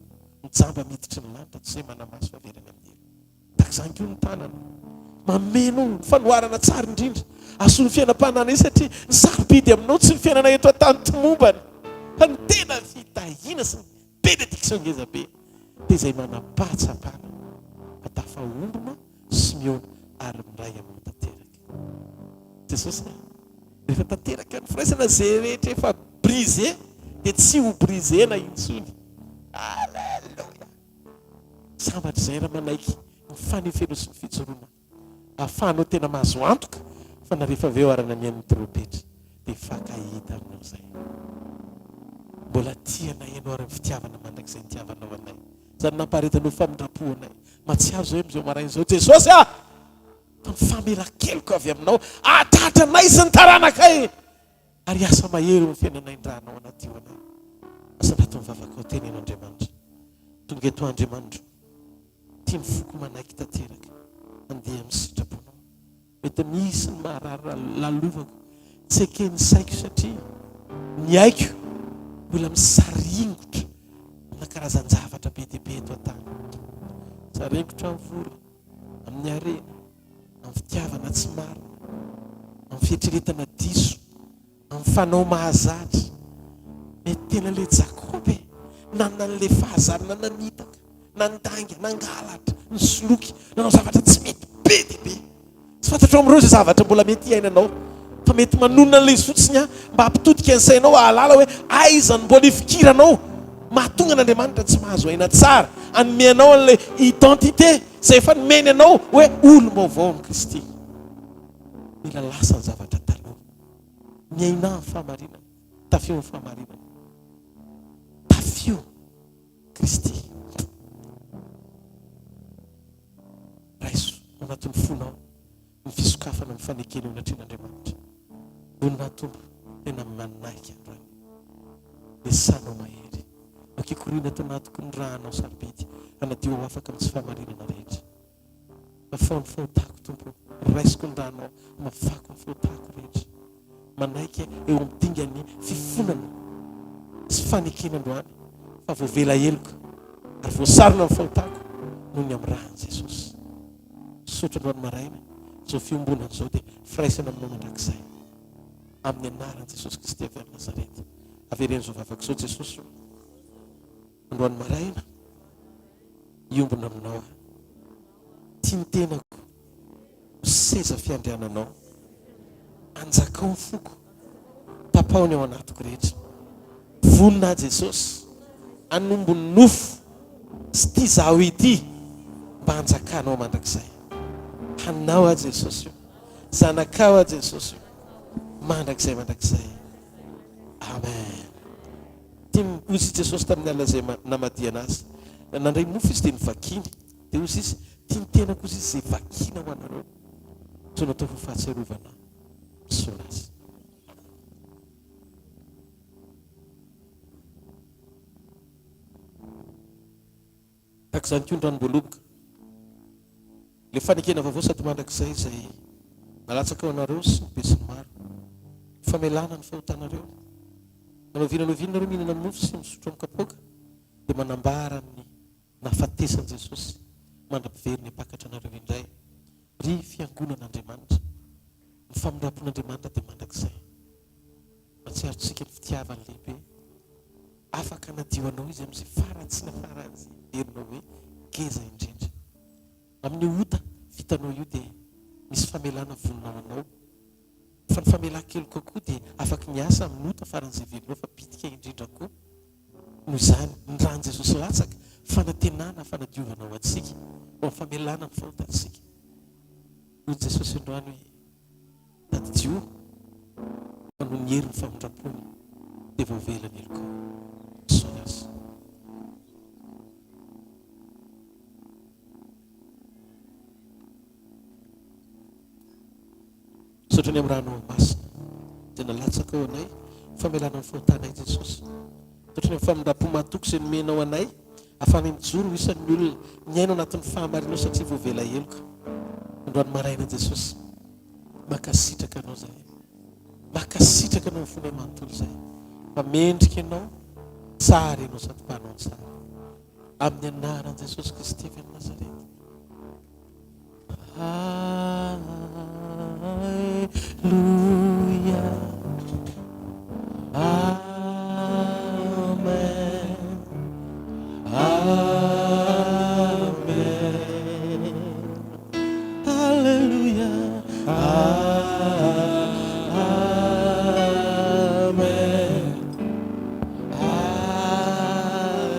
ny jamba miditry ny lanitra toy izay manamaso havery any amin'ny helo. Tahaka izany koa ny tanana. Mameno ny fanoharana tsara indrindra. Asoa ny fiainam-panahina io satria ny sarobidy aminao tsy ny fiainana eto an-tany tomombana fa ny tena fitahiana sy ny Benediction ngeza be dia izay manam-pahatsapana fa tafaombona sy mihaona ary miray aminao tanteraka. Jesosy a! Rehefa tanteraka ny firaisana izay rehetra efa brisé dia tsy ho brisena intsony. Alléluia! Sambatra izay raha manaiky ny fanefenao sy ny fijoroana ahafahanao tena mahazo antoka fa na rehefa avy eo ary nanian'ny trompetra dia hifankahita aminao izay. Mbola tia anay ianao ary ny fitiavana mandrakizay nitiavanao anay. Izany nampaharetanao famindram-po anay. Mahatsiaro izay amin'izao maraina izao Jesosy ah! Fa ny famelan-keloka avy aminao hahatratra anay sy ny taranakay ary hiasa mahery eo amin'ny fiainanay ny ranao hanadio anay. Asandrato ny vavakao teneno Andriamanitra. Tonga eto Andriamanitro. Tia ny foko manaiky tanteraka handeha amin'ny sitraponao. Mety misy ny maharary lalovako, tsy eken'ny saiko satria ny aiko mbola misaringotra amina karazan-javatra be dia be eto an-tany. Misaringotra amin'ny vola, amin'ny harena, amin'ny fitiavana tsy marina, amin'ny fieritreretana diso, amin'ny fanao mahazatra. Mety tena ilay Jakoba e, nanana an'ilay fahazarana namitaka, nandainga, nangalatra, nisoloky, nanao zavatra tsy mety be dia be. Tsy fantatrao amin'ireo izay zavatra mbola mety hiainanao, fa mety manonona an'ilay izy fotsiny aho mba hampitodika ny sainao hahalala hoe aiza no mbola ifikiranao. Mahatonga an'Andriamanitra tsy mahazo aina tsara hanome anao an'ilay identité izay efa nomeny anao hoe olom-baovao amin'i Kristy. Mila lasa ny zavatra taloha. Miainà amin'ny fahamarinana. Tafio ny fahamarinana. Tafio Kristy. Raiso ao anatin'ny fonao ny fisokafana amin'ny fanekena eo anatrehan'Andriamanitra. Vonona Tompo, tena manahika androany. Lesanao mahery. Makikoriana ato anatiko ny rànao sarobidy hanadio ho afaka amin'ny tsy fahamarinana rehetra. Fafao ny fahotako, Tompo ô. Raisiko ny rànao, hamafako ny fahotako rehetra. Manaiky eo amin'ny dingan'ny fifonana sy fanekena androany fa voavela heloka ary voasarona ny fahotako noho ny amin'ny ràn'i Jesosy. Misaotra androany maraina, izao fiombonana izao dia firaisana aminao mandrakizay. Amin'ny anaran'i Jesosy Kristy avy any Nazareta. Avereno izao vavaka izao, Jesosy ô. Androany maraina, hiombona aminao aho. Tia ny tenako ho seza fiandriananao. Anjakao ny foko, tapaho ny ao anatiko rehetra. Vonona aho Jesosy, hanombo ny nofo sy ity izaho ity mba hanjakanao mandrakizay. Hanao aho Jesosy o, zanakao aho Jesosy o, mandrakizay mandrakizay. Amen. Tim, Hoy i Jesosy tamin'ny alina izay namadihana Azy. Nandray mofo Izy dia novakiny. Dia hoy Izy, Tia ny tenako hozy Izy izay vakina ho anareo. Toa natao ho fahatsiarovana misaona Azy. Tahaka izany koa ny ranom-boaloboka. Ilay fanekena vaovao sady mandrakizay izay nalatsaka ho anareo sy ny besinimaro. Ho famelana ny fahotanareo. Na oviana na oviana nareo mihinana mofo sy misotro amin'ny kapoaka dia manambara ny nahafatesan'i Jesosy mandra-piveriny hampakatra anareo indray. Ry fiangonan'Andriamanitra, ny famindram-pon'Andriamanitra dia mandrakizay. Mahatsiaro antsika ny fitiavany lehibe. Afaka hanadio anao Izy amin'izay faharatsiana faran'izay heverinao hoe ngeza indrindra. Amin'io ota vitanao io dia misy famelana vonona ho anao. Fa ny famelan-keloka koa dia afaky miasa amin'ny ota faran'izay heverinao fa bitika indrindra koa. Noho izany, ny ran'i Jesosy latsaka, fanantenana fanadiovana ho antsika, ho amin'ny famelana ny fahotantsika. Hoy Jesosy androany hoe. Tadidio fa noho ny herin'ny famindram-pony dia voavela ny helokao. Misaotra Azy. Misaotra ny amin'ny ranao masina izay nalatsaka ho anay famelana ny fahotanay Jesosy. Misaotra ny amin'ny famindram-po mahatoky izay nomenao anay ahafahanay mijoro ho isan'ny olona miaina ao anatin'ny fahamarinao satria voavela heloka. Androany maraina Jesosy. Mankasitraka anao zahay. Mankasitraka anao amin'ny fonay manontolo zahay. Fa mendrika ianao, tsara ianao sady mpanao ny tsara. Amin'ny anaran'i Jesosy Kristy avy any Nazareta. Alléluia. Amen. Amen. Haleloia Amen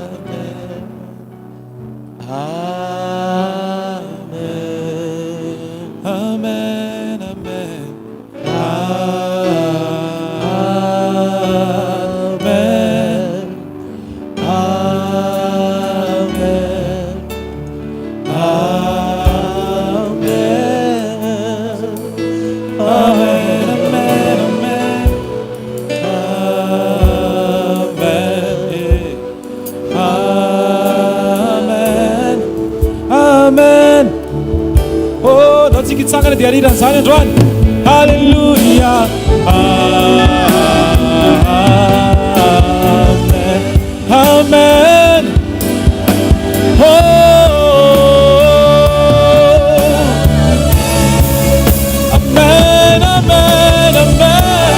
Amen Amen. Andao tsika hitsangana dia harirana izany androany. Haleloia. Amen. Amen. Oh. Amen, amen, amen.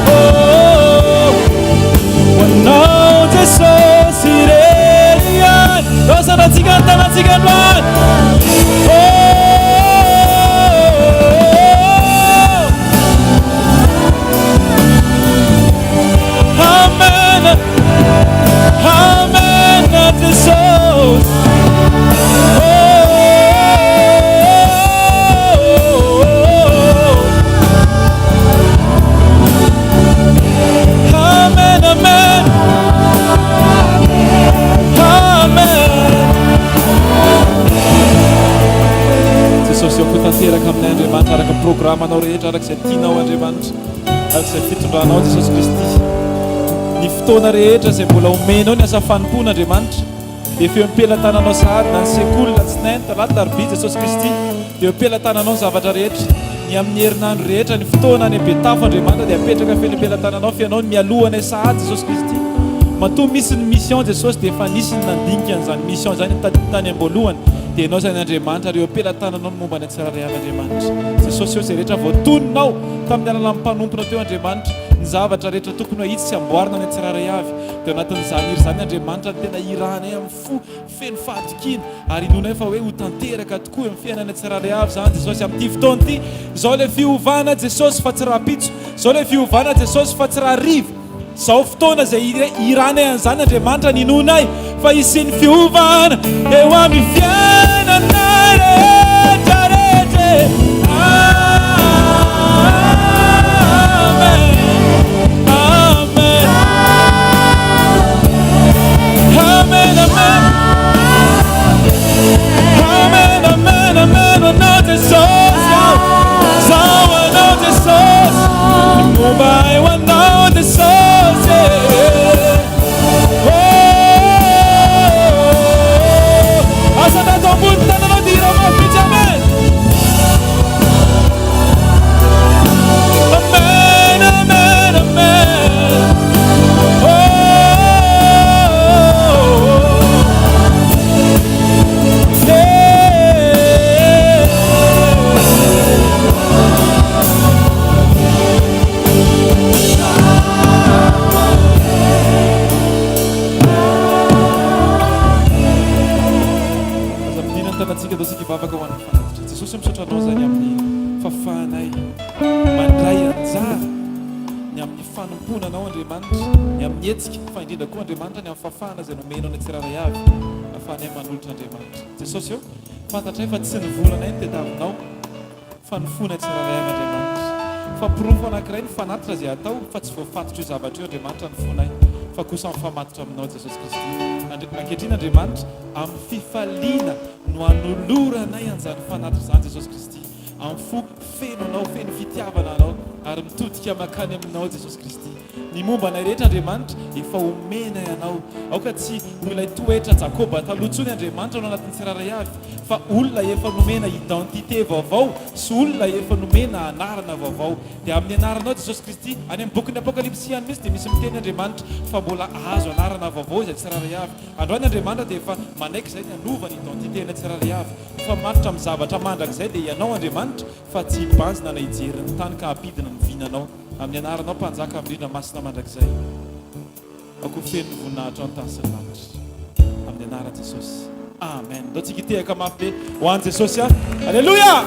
Oh. Ho anao Jesosy irery ihany. Laosana antsika ny tanantsika androany. Oh. Amen. Amen Jesosy. Oh. Amen, amen. Amen. Jesosy eo tanteraka aminay Andriamanitra araka ny programanao rehetra araka izay tianao Andriamanitra araka izay fitondranao Jesosy Kristy ny fotoana rehetra izay mbola omenao ny asa fanompoana Andriamanitra dia efa eo am-pelatananao sahady na ny sekoly alatsinainy talata alarobia Jesosy Kristy dia eo am-pelatananao ny zavatra rehetra ny amin'ny herinandro rehetra ny fotoana any Betafo Andriamanitra dia apetraka feno am-pelatananao fa ianao no mialoha anay sahady Jesosy Kristy matoa misy ny mission Jesosy dia efa nisy ny nandinika an'izany mission izany tany am-boalohany dia ianao izany Andriamanitra ary eo am-pelatananao ny momba ny tsirairay avy Andriamanitra Jesosy eo izay rehetra voatononao tamin'ny alalan'ny mpanomponao teo Andriamanitra ny zavatra rehetra tokony hahitsy sy amboarina ny tsirairay avy dia ao anatin'izany hira izany Andriamanitra ny tena hirahanay amin'ny fo feno fahatokiana ary inoanay fa hoe ho tanteraka tokoa amin'ny fiainana tsirairay avy izany Jesosy amin'ity fotoana ity izao ilay fiovana Jesosy fa tsy rahampitso izao ilay fiovana Jesosy fa tsy rahariva izao fotoana izay hiranay an'izany Andriamanitra ny inoanay fa hisian'ny fiovana eo amin'ny fiainanay rehetra rehetra Amen Amen Amen Amen Amen Amen Amen Anao Jesosy Zaho anao Jesosy Ny momba ahy ho anao Jesosy Oh Asa natao ambony tananao dia hira mafy mihitsy Amen Amen Amen Amen Oh Yeah Aza ampidirina ny tanantsika ataontsika hivavaka ho an'ny fanatitra. Jesosy misaotra anao izany amin'ny fahafahanay mandray anjara ny amin'ny fanompoana anao Andriamanitra, ny amin'ny hetsika fa indrindra koa Andriamanitra ny amin'ny fahafahana izay nomenao ny tsirairay avy ahafahanay manolotra Andriamanitra. Jesosy ô, fantatray fa tsy ny volanay no tediavinao fa ny fonay tsirairay avy Andriamanitra. Fa porofo anankiray ny fanatitra izay atao fa tsy voafatotr'io zavatra io Andriamanitra ny fonay fa kosa mifamatotra aminao Jesosy Kristy. Andri, ankehitriny Andriamanitra, amin'ny fifaliana no anoloranay an'izany fanatitra izany Jesosy Kristy. Amin'ny fo feno Anao, feno fitiavana Anao ary mitodika mankany aminao Jesosy Kristy. Ny momba anay rehetra Andriamanitra efa omenay Anao. Aoka tsy ho ilay toetra Jakoba taloha intsony Andriamanitra no anatin'ny tsirairay avy fa olona efa nomena identité vaovao sy olona efa nomena anarana vaovao. Dia amin'ny anaranao Jesosy Kristy. Any amin'ny bokin'ny Apokalypsy ihany mihitsy dia misy miteny Andriamanitra fa mbola ahazo anarana vaovao izay tsirairay avy. Androany Andriamanitra dia efa manaiky izay ny hanova ny identité-nay tsirairay avy. Mifamatotra amin'ny zavatra mandrakizay dia Ianao Andriamanitra fa tsy hibanjina na hijery ny tany ka hampidina ny vinanao. Amin'ny anaranao Mpanjaka mirindra masina mandrakizay. Aoka ho feno ny voninahitrao ny tany sy ny lanitra. Amin'ny anaran'i Jesosy. Amen. Ndao tsika hitehaka mafy be ho an'i Jesosy a. Aleloia!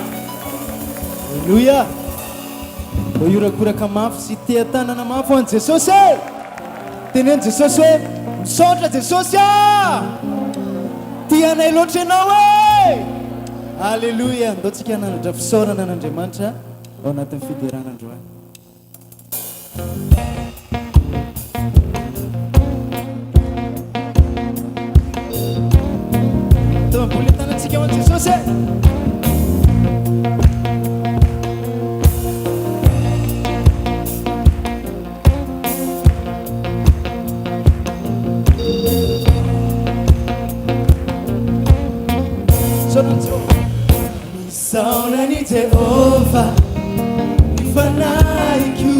Aleloia! Ndao hiorakoraka mafy sy hiteha-tanana mafy ho an'i Jesosy e! Teneno Jesosy hoe, Misaotra Jesosy a! Tia anay loatra Ianao e! Aleloia! Ndao tsika hanandratra fisaorana an'Andriamanitra ao anatin'ny fiderana androany. Tombony tanantsika ho an'i Jesosy e! Misaotra an'i Jehovah. Misaona an'i Jehovah ny fanahiko,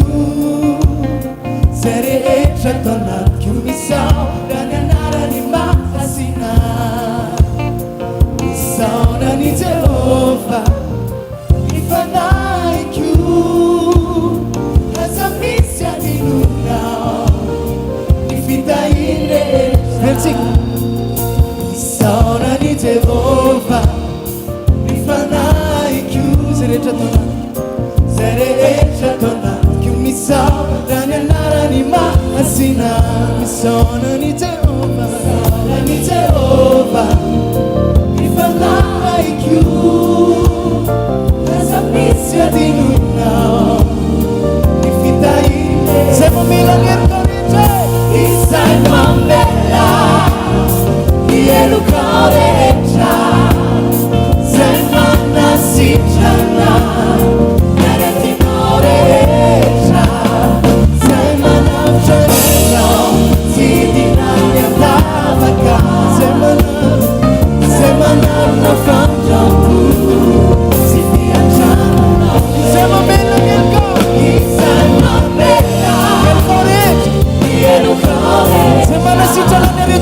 izay rehetra ato anatiko misaona ny anarany masina. Misaona an'i Jehovah ny fanahiko, aza misy adinonao ny fitahiany rehetra. Misaona an'i Jehovah. Ny fanahiko, izay rehetra ato anatiko, izay rehetra ato anatiko, misaona ny anarany masina, misaona an'i Jehovah, misaona an'i Jehovah, ny fanahiko, aza misy adinonao ny fitahiana. Izay mamela ny helokao rehetra, izay mamela ny helokao rehetra. Zay manasitrana ny aretinao rehetra, zay manavotra anao tsy hidina any an-davaka, zay manarona, zay manarona famindram-po sy fiantranana, izay mamela ny helokao, izay mamela ny helokao rehetra, ny helokao rehetra, zay manasitrana ny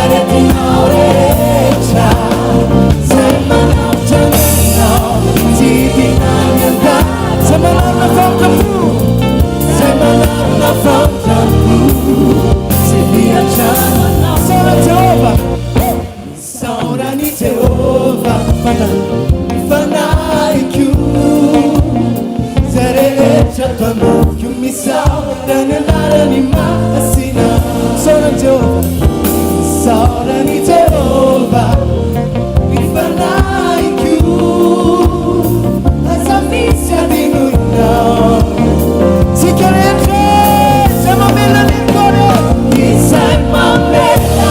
aretinao rehetra, zay manasitrana. Misaotra ny anarany masina. Misaotra an'i Jehovah. Misaotra an'i Jehovah. Ny fanahiko. Aza misy adinoinao. Tsika rehetra izay mamela ny helokao. Izay mamela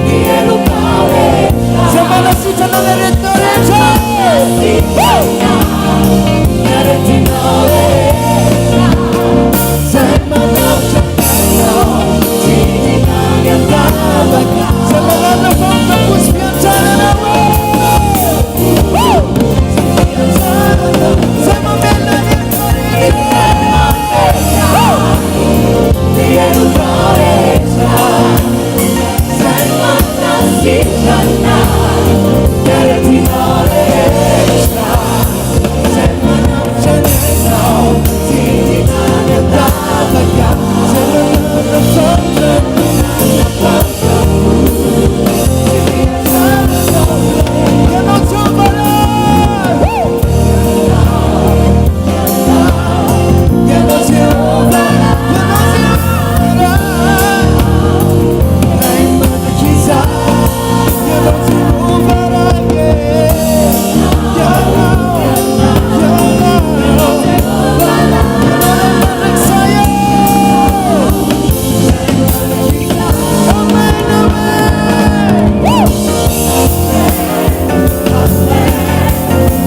ny helokao rehetra. Izay manasitrana ny aretinao rehetra. Manasitrana ny aretinao rehetra. Izay manavotra anao tsy hidina any an-davaka. Izay manana famindram-po sy fiantrana anao. Sy fiantrana anao. Izay mamelona ny helokao rehetra. Ny helokao rehetra. Izay manasitrana ny aretinao rehetra. Izay manavotra anao tsy hidina any an-davaka. Izay manana famindram-po sy fiantrana anao. Ianao Jehovah Ray. Ianao Jehovah Ray. Ianao Jehovah Ray. Ray mandrakizay. Ianao Jehovah Ray. Ianao, Ianao, Ianao Ray mandrakizay. Amen, amen. Woo!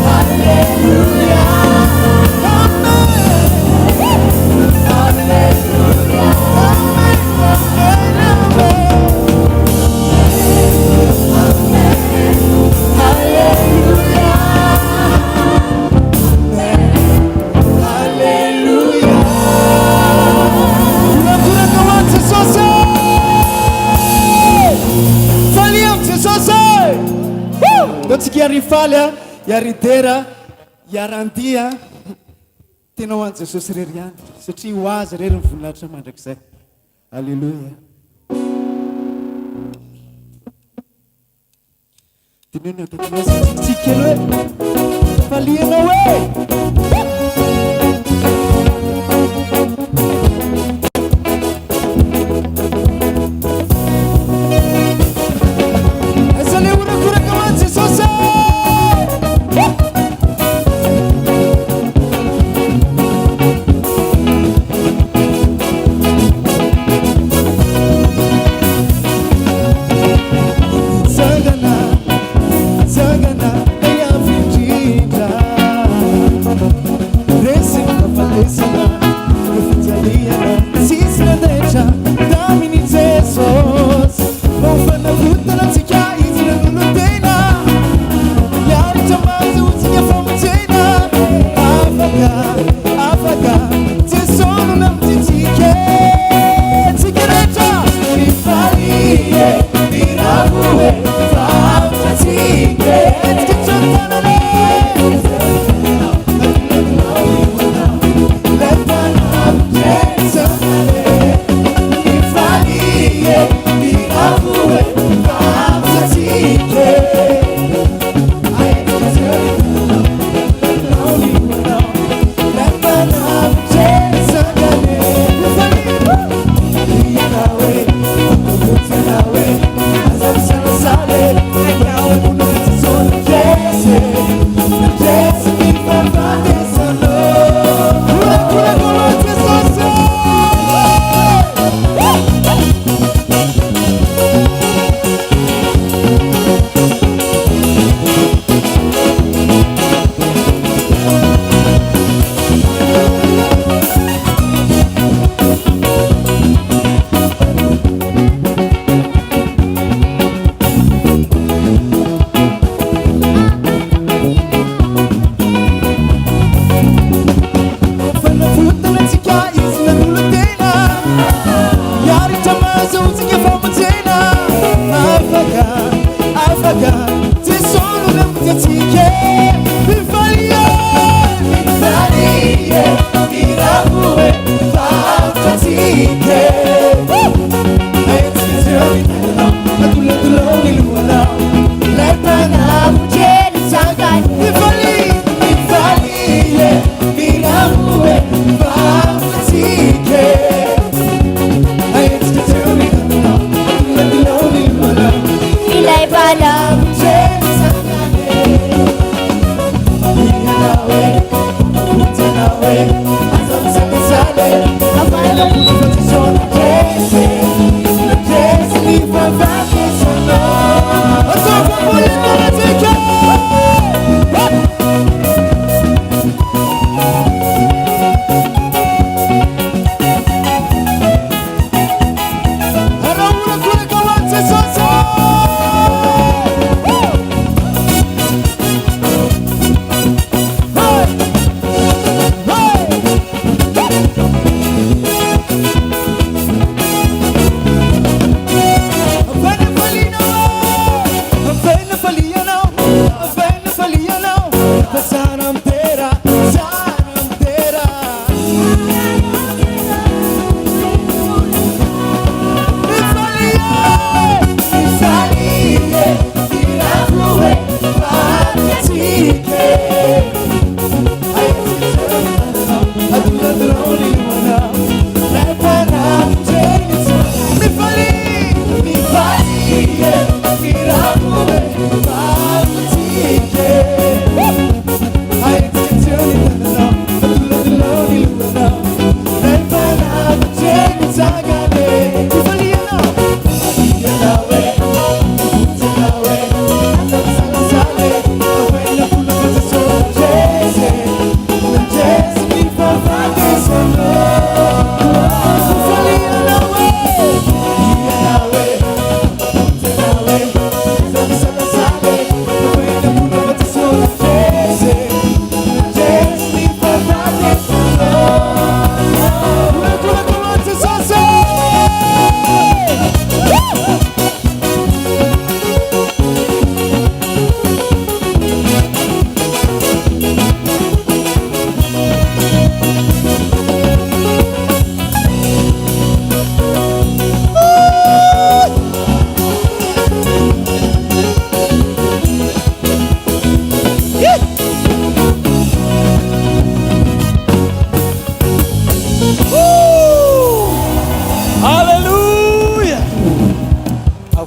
Hallelujah. Amen. Hallelujah. Amen, amen, amen. Hallelujah. Hallelujah. Horakoraka ho an'i Jesosy. Falia amin'i Jesosy. Woo! Ndao tsika hiara-hifaly a, hiara-hidera, hiara-handihy. Tena ho an'i Jesosy irery ihany, satria ho Azy irery ny voninahitra mandrakizay. Aleloia. Diniho ny akaikinao sy tsikitsiky kely hoe, Falia ianao e! Aiza le horakoraka ho an'i Jesosy e! Mitsangana, mitsangana eny avo indrindra.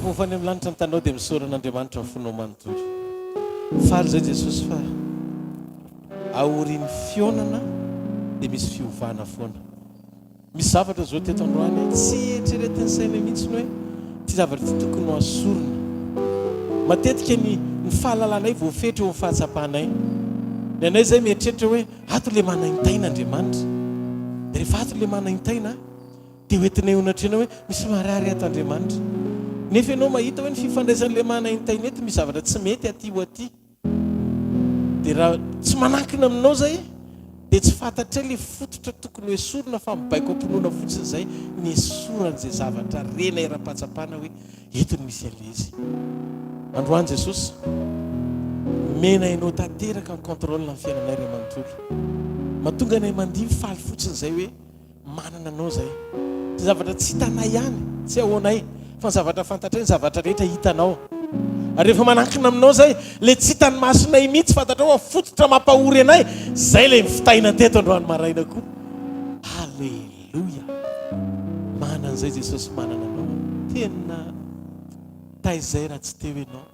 Apofa any amin'ny lanitra ny tanao dia misaora an'Andriamanitra amin'ny fonao manontolo. Faly izay Jesosy fa aorian'ny fihaonana dia misy fiovana foana. Misy zavatra izao teto androany tsy eritreretin'ny saina mihitsy ny hoe ity zavatra ity tokony ho asorina. Matetika ny ny fahalalanay voafetra eo amin'ny fahatsapanay. Ny anay izay mieritreritra hoe ato ilay manaintaina Andriamanitra. Dia rehefa ato ilay manaintaina dia hoentinay eo anatrehana hoe misy marary ato Andriamanitra. Nefa ianao mahita hoe ny fifandraisan'ilay manaintaina eto misy zavatra tsy mety aty ho aty. Dia raha tsy manankina aminao izay dia tsy fantatray ilay fototra tokony ho esorina fa mibaiko am-pinoana fotsiny izay ny esorana izay zavatra renay ara-pahatsapana hoe eto no misy an'ilay izy. Androany Jesosy, omena Ianao tanteraka ny contrôle ny fiainanay ray manontolo. Mahatonga anay mandihy mifaly fotsiny izay hoe Manana anao zay. Tsy zavatra tsy hitanay ihany, tsy ahoanay, fa ny zavatra fantatray, ny zavatra rehetra hitanao. Ary rehefa manankina aminao zay, le tsy hitan'ny masonay mihitsy, fantatrao fa fototra mampahory anay, zay le nivitaina teto androany maraina koa. Alléluia. Manana an'izay Jesosy manana anao. Tena taiza zay raha tsy teo ianao.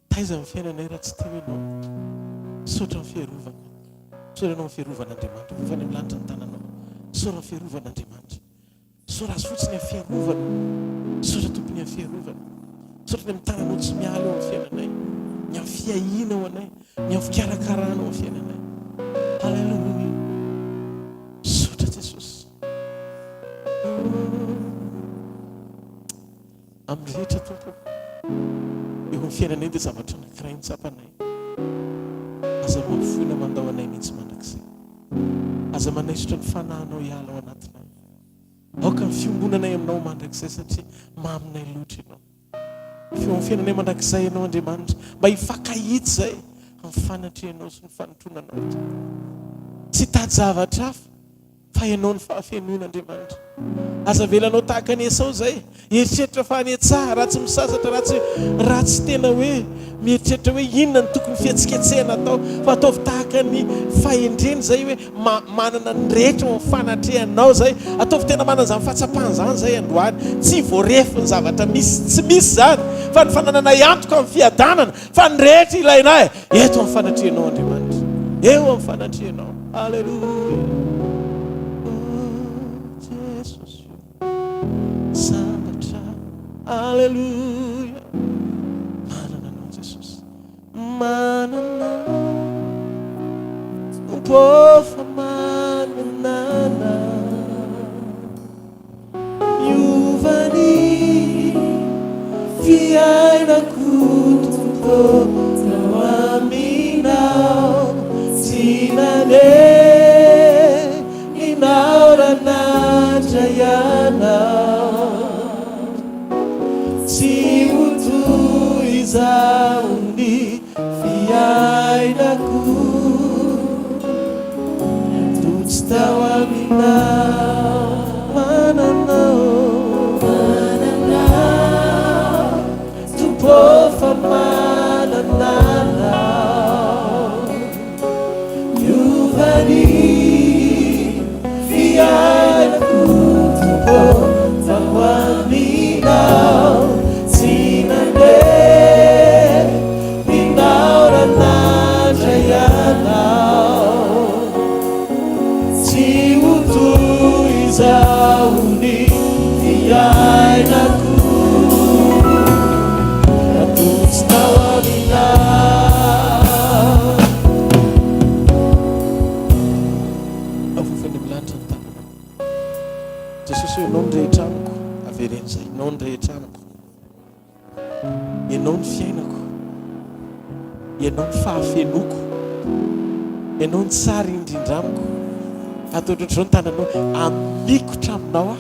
Taiza ny fiainanay raha tsy teo Ianao? Misaotra ny fiarovana. Misaotra Anao ny fiarovan'Andriamanitra. Vofa any amin'ny lanitra ny tananao. Misaotra ny fiarovan'Andriamanitra. Misaotra Azy fotsiny amin'ny fiarovana. Misaotra Tompo ny amin'ny fiarovana. Misaotra ny amin'ny tananao tsy miala eo amin'ny fiainanay. Ny amin'ny fiahiana ho anay. Ny amin'ny fikarakarana ao amin'ny fiainanay. Alléluia. Misaotra Jesosy. Amin'ny rehetra Tompo ô. Eo amin'ny fiainanay dia zavatra anankiray no tsapanay. Aza mahafoy na mandao anay mihitsy mandrakizay. Aza manaisotra ny fanahinao hiala ao anatinay. Aoka ny fiombonanay aminao mandrakizay satria maminay loatra ianao. Eo amin'ny fiainanay mandrakizay ianao Andriamanitra mba hifankahita izay amin'ny fanatrehanao sy ny fanotronanao. Tsy hitady zavatra hafa. Fa Ianao no fahafenoana, Andriamanitra. Aza avelanao tahaka an'i Esao izay, hieritreritra fa any an-tsaha, raha tsy misasatra, raha tsy, raha tsy tena hoe mieritreritra hoe inona no tokony fihetsiketsehana atao, fa ataovy tahaka ny fahendrena izay hoe ma, manana ny rehetra ao amin'ny fanatrehanao izay. Ataovy tena manana izany fahatsapana izany izay androany. Tsy voarefy ny zavatra misy, tsy misy izany, fa ny fanananay antoka amin'ny fiadanana, fa ny rehetra ilainay, Eto amin'ny fanatrehanao Andriamanitra. Eo amin'ny fanatrehanao. Aleloia. Oh Jesosy sambatra. Aleloia. Manana anao Jesosy. Manana. Tompo fa manana anao. Miova ny fiainako Tompo tao aminao Tsy nandeha ny naoranatra ianao Tsy ho toy izao ny Fiainako toa tsy tao aminao Manana ô Manana Tompo ô fa manana Anao Miova ny fiainako Tompo tao aminao Tsy nandeha ny naorana ndray Ianao Tsy ho toy izao ny fiainako Raha toa tsy tao aminao Avofa any amin'ny lanitra ny tananao Jesosy ô Ianao no rehetra amiko Avereno izay Ianao no rehetra amiko Ianao ny fiainako Ianao ny fahafenoako Ianao ny tsara indrindra amiko Ataovy ohatr'izao ny tananao Amikotra aminao aho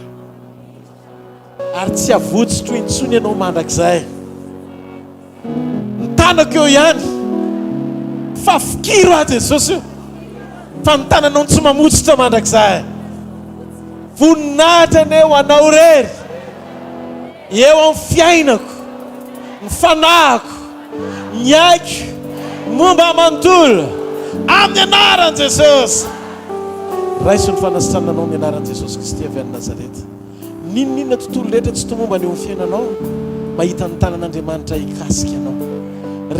Ary tsy havotsotro intsony ianao mandrakizay Ny tanako eo ihany Fa fikiro aho Jesosy o Fa ny tananao no tsy mamotsitra mandrakizay Voninahitra anie ho anao irery Eo amin'ny fiainako, ny fanahiko, ny aiko, ny momba ahy manontolo, amin'ny anaran'i Jesosy. Raiso ny fanasitranana anao amin'ny anaran'i Jesosy Kristy avy any Nazareta. N'inon'inona tontolo rehetra tsy tomombana eo amin'ny fiainanao. Mahita ny tanan'Andriamanitra hikasika anao.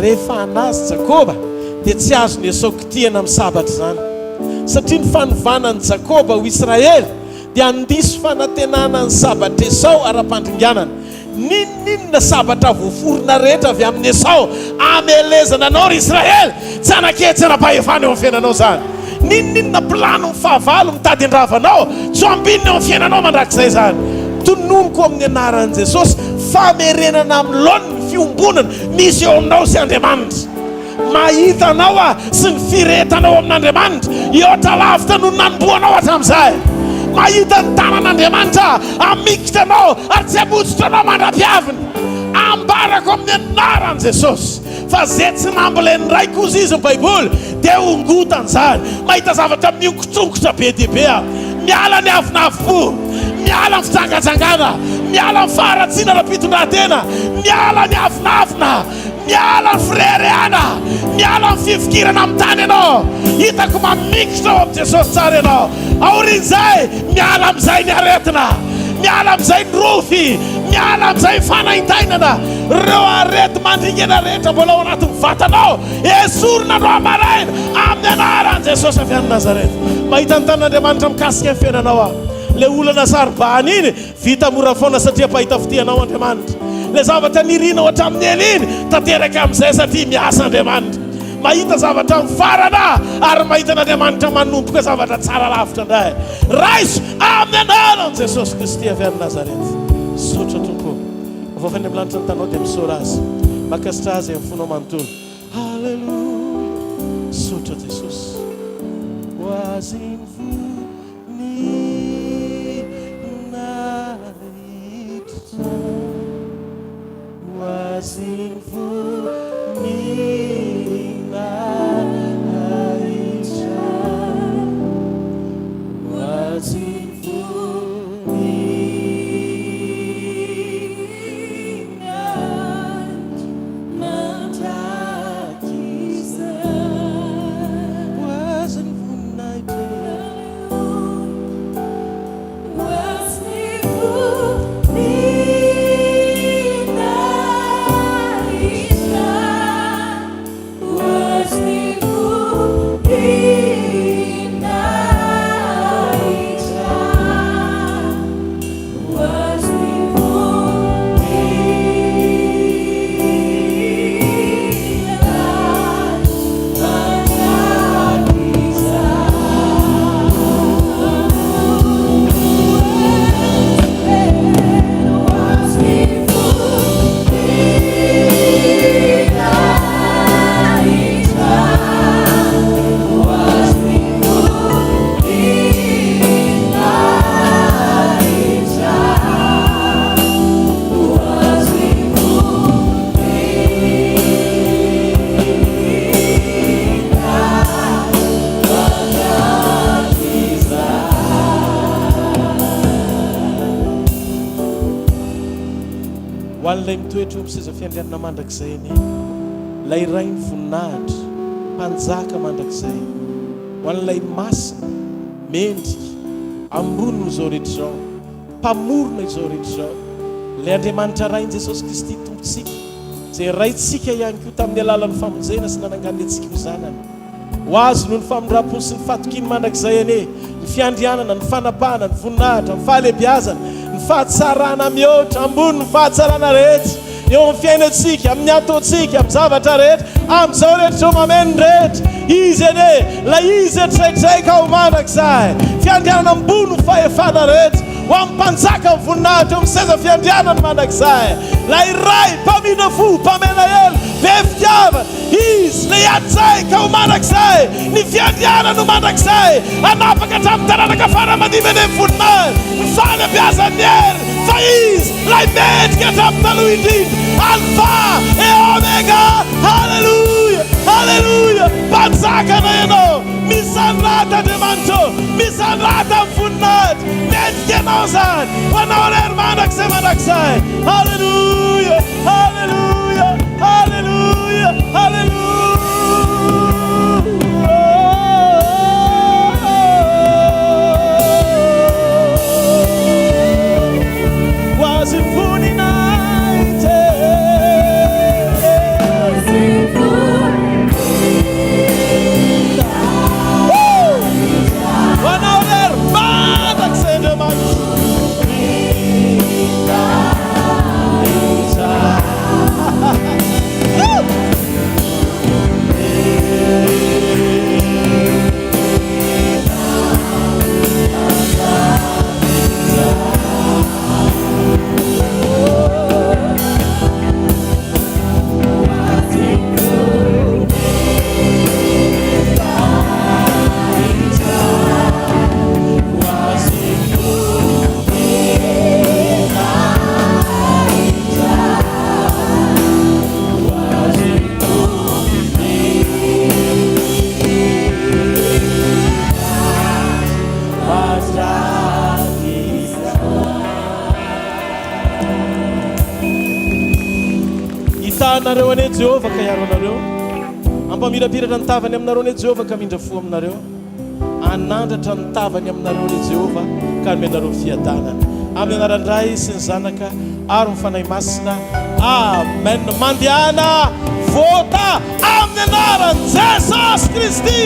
Rehefa hanazy Jakoba dia tsy azon'i Esao kitihana amin'ny sabatra izany. Satria ny fanovana an'i Jakoba ho Israely dia handiso fanantenana ny sabatr'i Esao ara-pandringanana. N'inon'inona sabatra voaforona rehetra avy amin'i Esao hamelezana anao, ry Israely, tsy hanan-kery ara-pahefana eo amin'ny fiainanao izany. N'inon'inona planon'ny fahavalo mitady handrava anao, tsy ho ambinina eo amin'ny fiainanao mandrakizay izany. Tononiko amin'ny anaran'i Jesosy famerenana amin'ny laoniny ny fiombonana misy eo aminao sy Andriamanitra. Mahita anao aho sy ny firehetanao amin'Andriamanitra hihoatra lavitra noho ny nanombohanao hatramin'izay. Mahita ny tanan'Andriamanitra aho hamikitra anao ary tsy hamotsitra anao mandra-piaviny. Ambarako amin'ny anaran'i Jesosy fa ze tsy nambolen'ny Raiko hozy izy ny Baiboly dia hongotany izany. Mahita zavatra miongotsongotra be dia be aho. Miala ny avonavom-po, miala ny fijangajangana, miala ny faharatsiana ara-pitondran-tena, miala ny avonavona. Miala ny fireharehana, miala ny fifikirana amin'ny tany ianao. Hitako mamikitra ao amin'i Jesosy tsara ianao. Aorian'izay, miala amin'izay ny aretina, miala amin'izay ny rofy, miala amin'izay ny fanaintainana. Ireo areti-mandringana rehetra mbola ao anatin'ny vatanao, esorina androany maraina amin'ny anaran'i Jesosy avy any Nazareta. Mahita ny tanan'Andriamanitra mikasika ny fiainanao aho. Ilay olana saro-bahana iny, Vita mora foana satria mpahita fitia anao Andriamanitra. Ilay zavatra nirinao hatramin'ny ela iny, tanteraka amin'izay satria miasa Andriamanitra. Mahita zavatra mifarana ary mahita an'Andriamanitra manomboka zavatra tsara lavitra indray. Raiso amin'ny anaran'i Jesosy Kristy avy any Nazareth. Misaotra Tompo ô. Avoaka any amin'ny lanitra ny tanao dia misaora Azy. Mankasitraha Azy amin'ny fonao manontolo. Haleloia. Misaotra Jesosy. Ho Azy ny voninahitra. Ho azy ny voninahitra. Ho azy ny voninahitra mandrakizay. Ho azy ny voninahitra. Ho an'ilay mitoetra eo amin'ny seza fiandrianana mandrakizay anie, ilay Rain'ny voninahitra, Mpanjaka mandrakizay, ho an'ilay Masina, mendrika, ambony noho izao rehetra izao, Mpamorona izao rehetra izao, ilay Andriamanitra Rain'i Jesosy Kristy Tompontsika, izay Raintsika ihany koa tamin'ny alalan'ny famonjena sy nananganany antsika ho zanany. Ho Azy noho ny famindram-pony sy ny fahatokiany mandrakizay anie ny fiandrianana, ny fanapahana, ny voninahitra, ny fahalehibiazana, ny fahatsarana mihoatra ambony ny fahatsarana rehetra eo amin'ny fiainantsika, amin'ny ataontsika, amin'ny zavatra rehetra, amin'izao rehetra izao mameno ny rehetra. Izy anie, ilay Izy hatraitray ka ho mandrakizay. Fiandrianana ambony ny fahefana rehetra, ho amin'ny Mpanjaka ny voninahitra eo amin'ny seza fiandrianany mandrakizay. Ilay Ray, mpamindra fo, mpamela heloka, be fitiavana, Izy, ilay hatrizay ka ho mandrakizay. Ny fiandrianany ho mandrakizay. Hanapaka hatramin'ny taranaka fara aman-dimy anie ny voninahiny, ny fahalehibiazan'ny hery, fa Izy, ilay mendrika hatramin'ny taloha indrindra, Alfa et Omega. Haleloia! Haleloia! Mpanjakana Ianao! Misandrata Andriamanitra ô! Misandrata amin'ny voninahitra! Mendrika Ianao izany! Ho Anao irery mandrakizay mandrakizay! Haleloia! Haleloia! Haleloia! Haleloia! Ho Azy ny voninahitra e! Hitahy anareo anie Jehovah ka hiaro anareo. Hampamirapiratra ny tavany aminareo anie Jehovah ka hamindra fo aminareo. Hanandratra ny tavany aminareo anie Jehovah ka hanome anareo fiadanana. Amin'ny anaran'ny Ray sy ny Zanaka ary ny Fanahy Masina. Amen. Mandehana vota amin'ny anaran'i Jesosy Kristy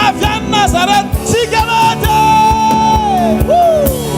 avy any Nazareth. Tsika maty! Woo!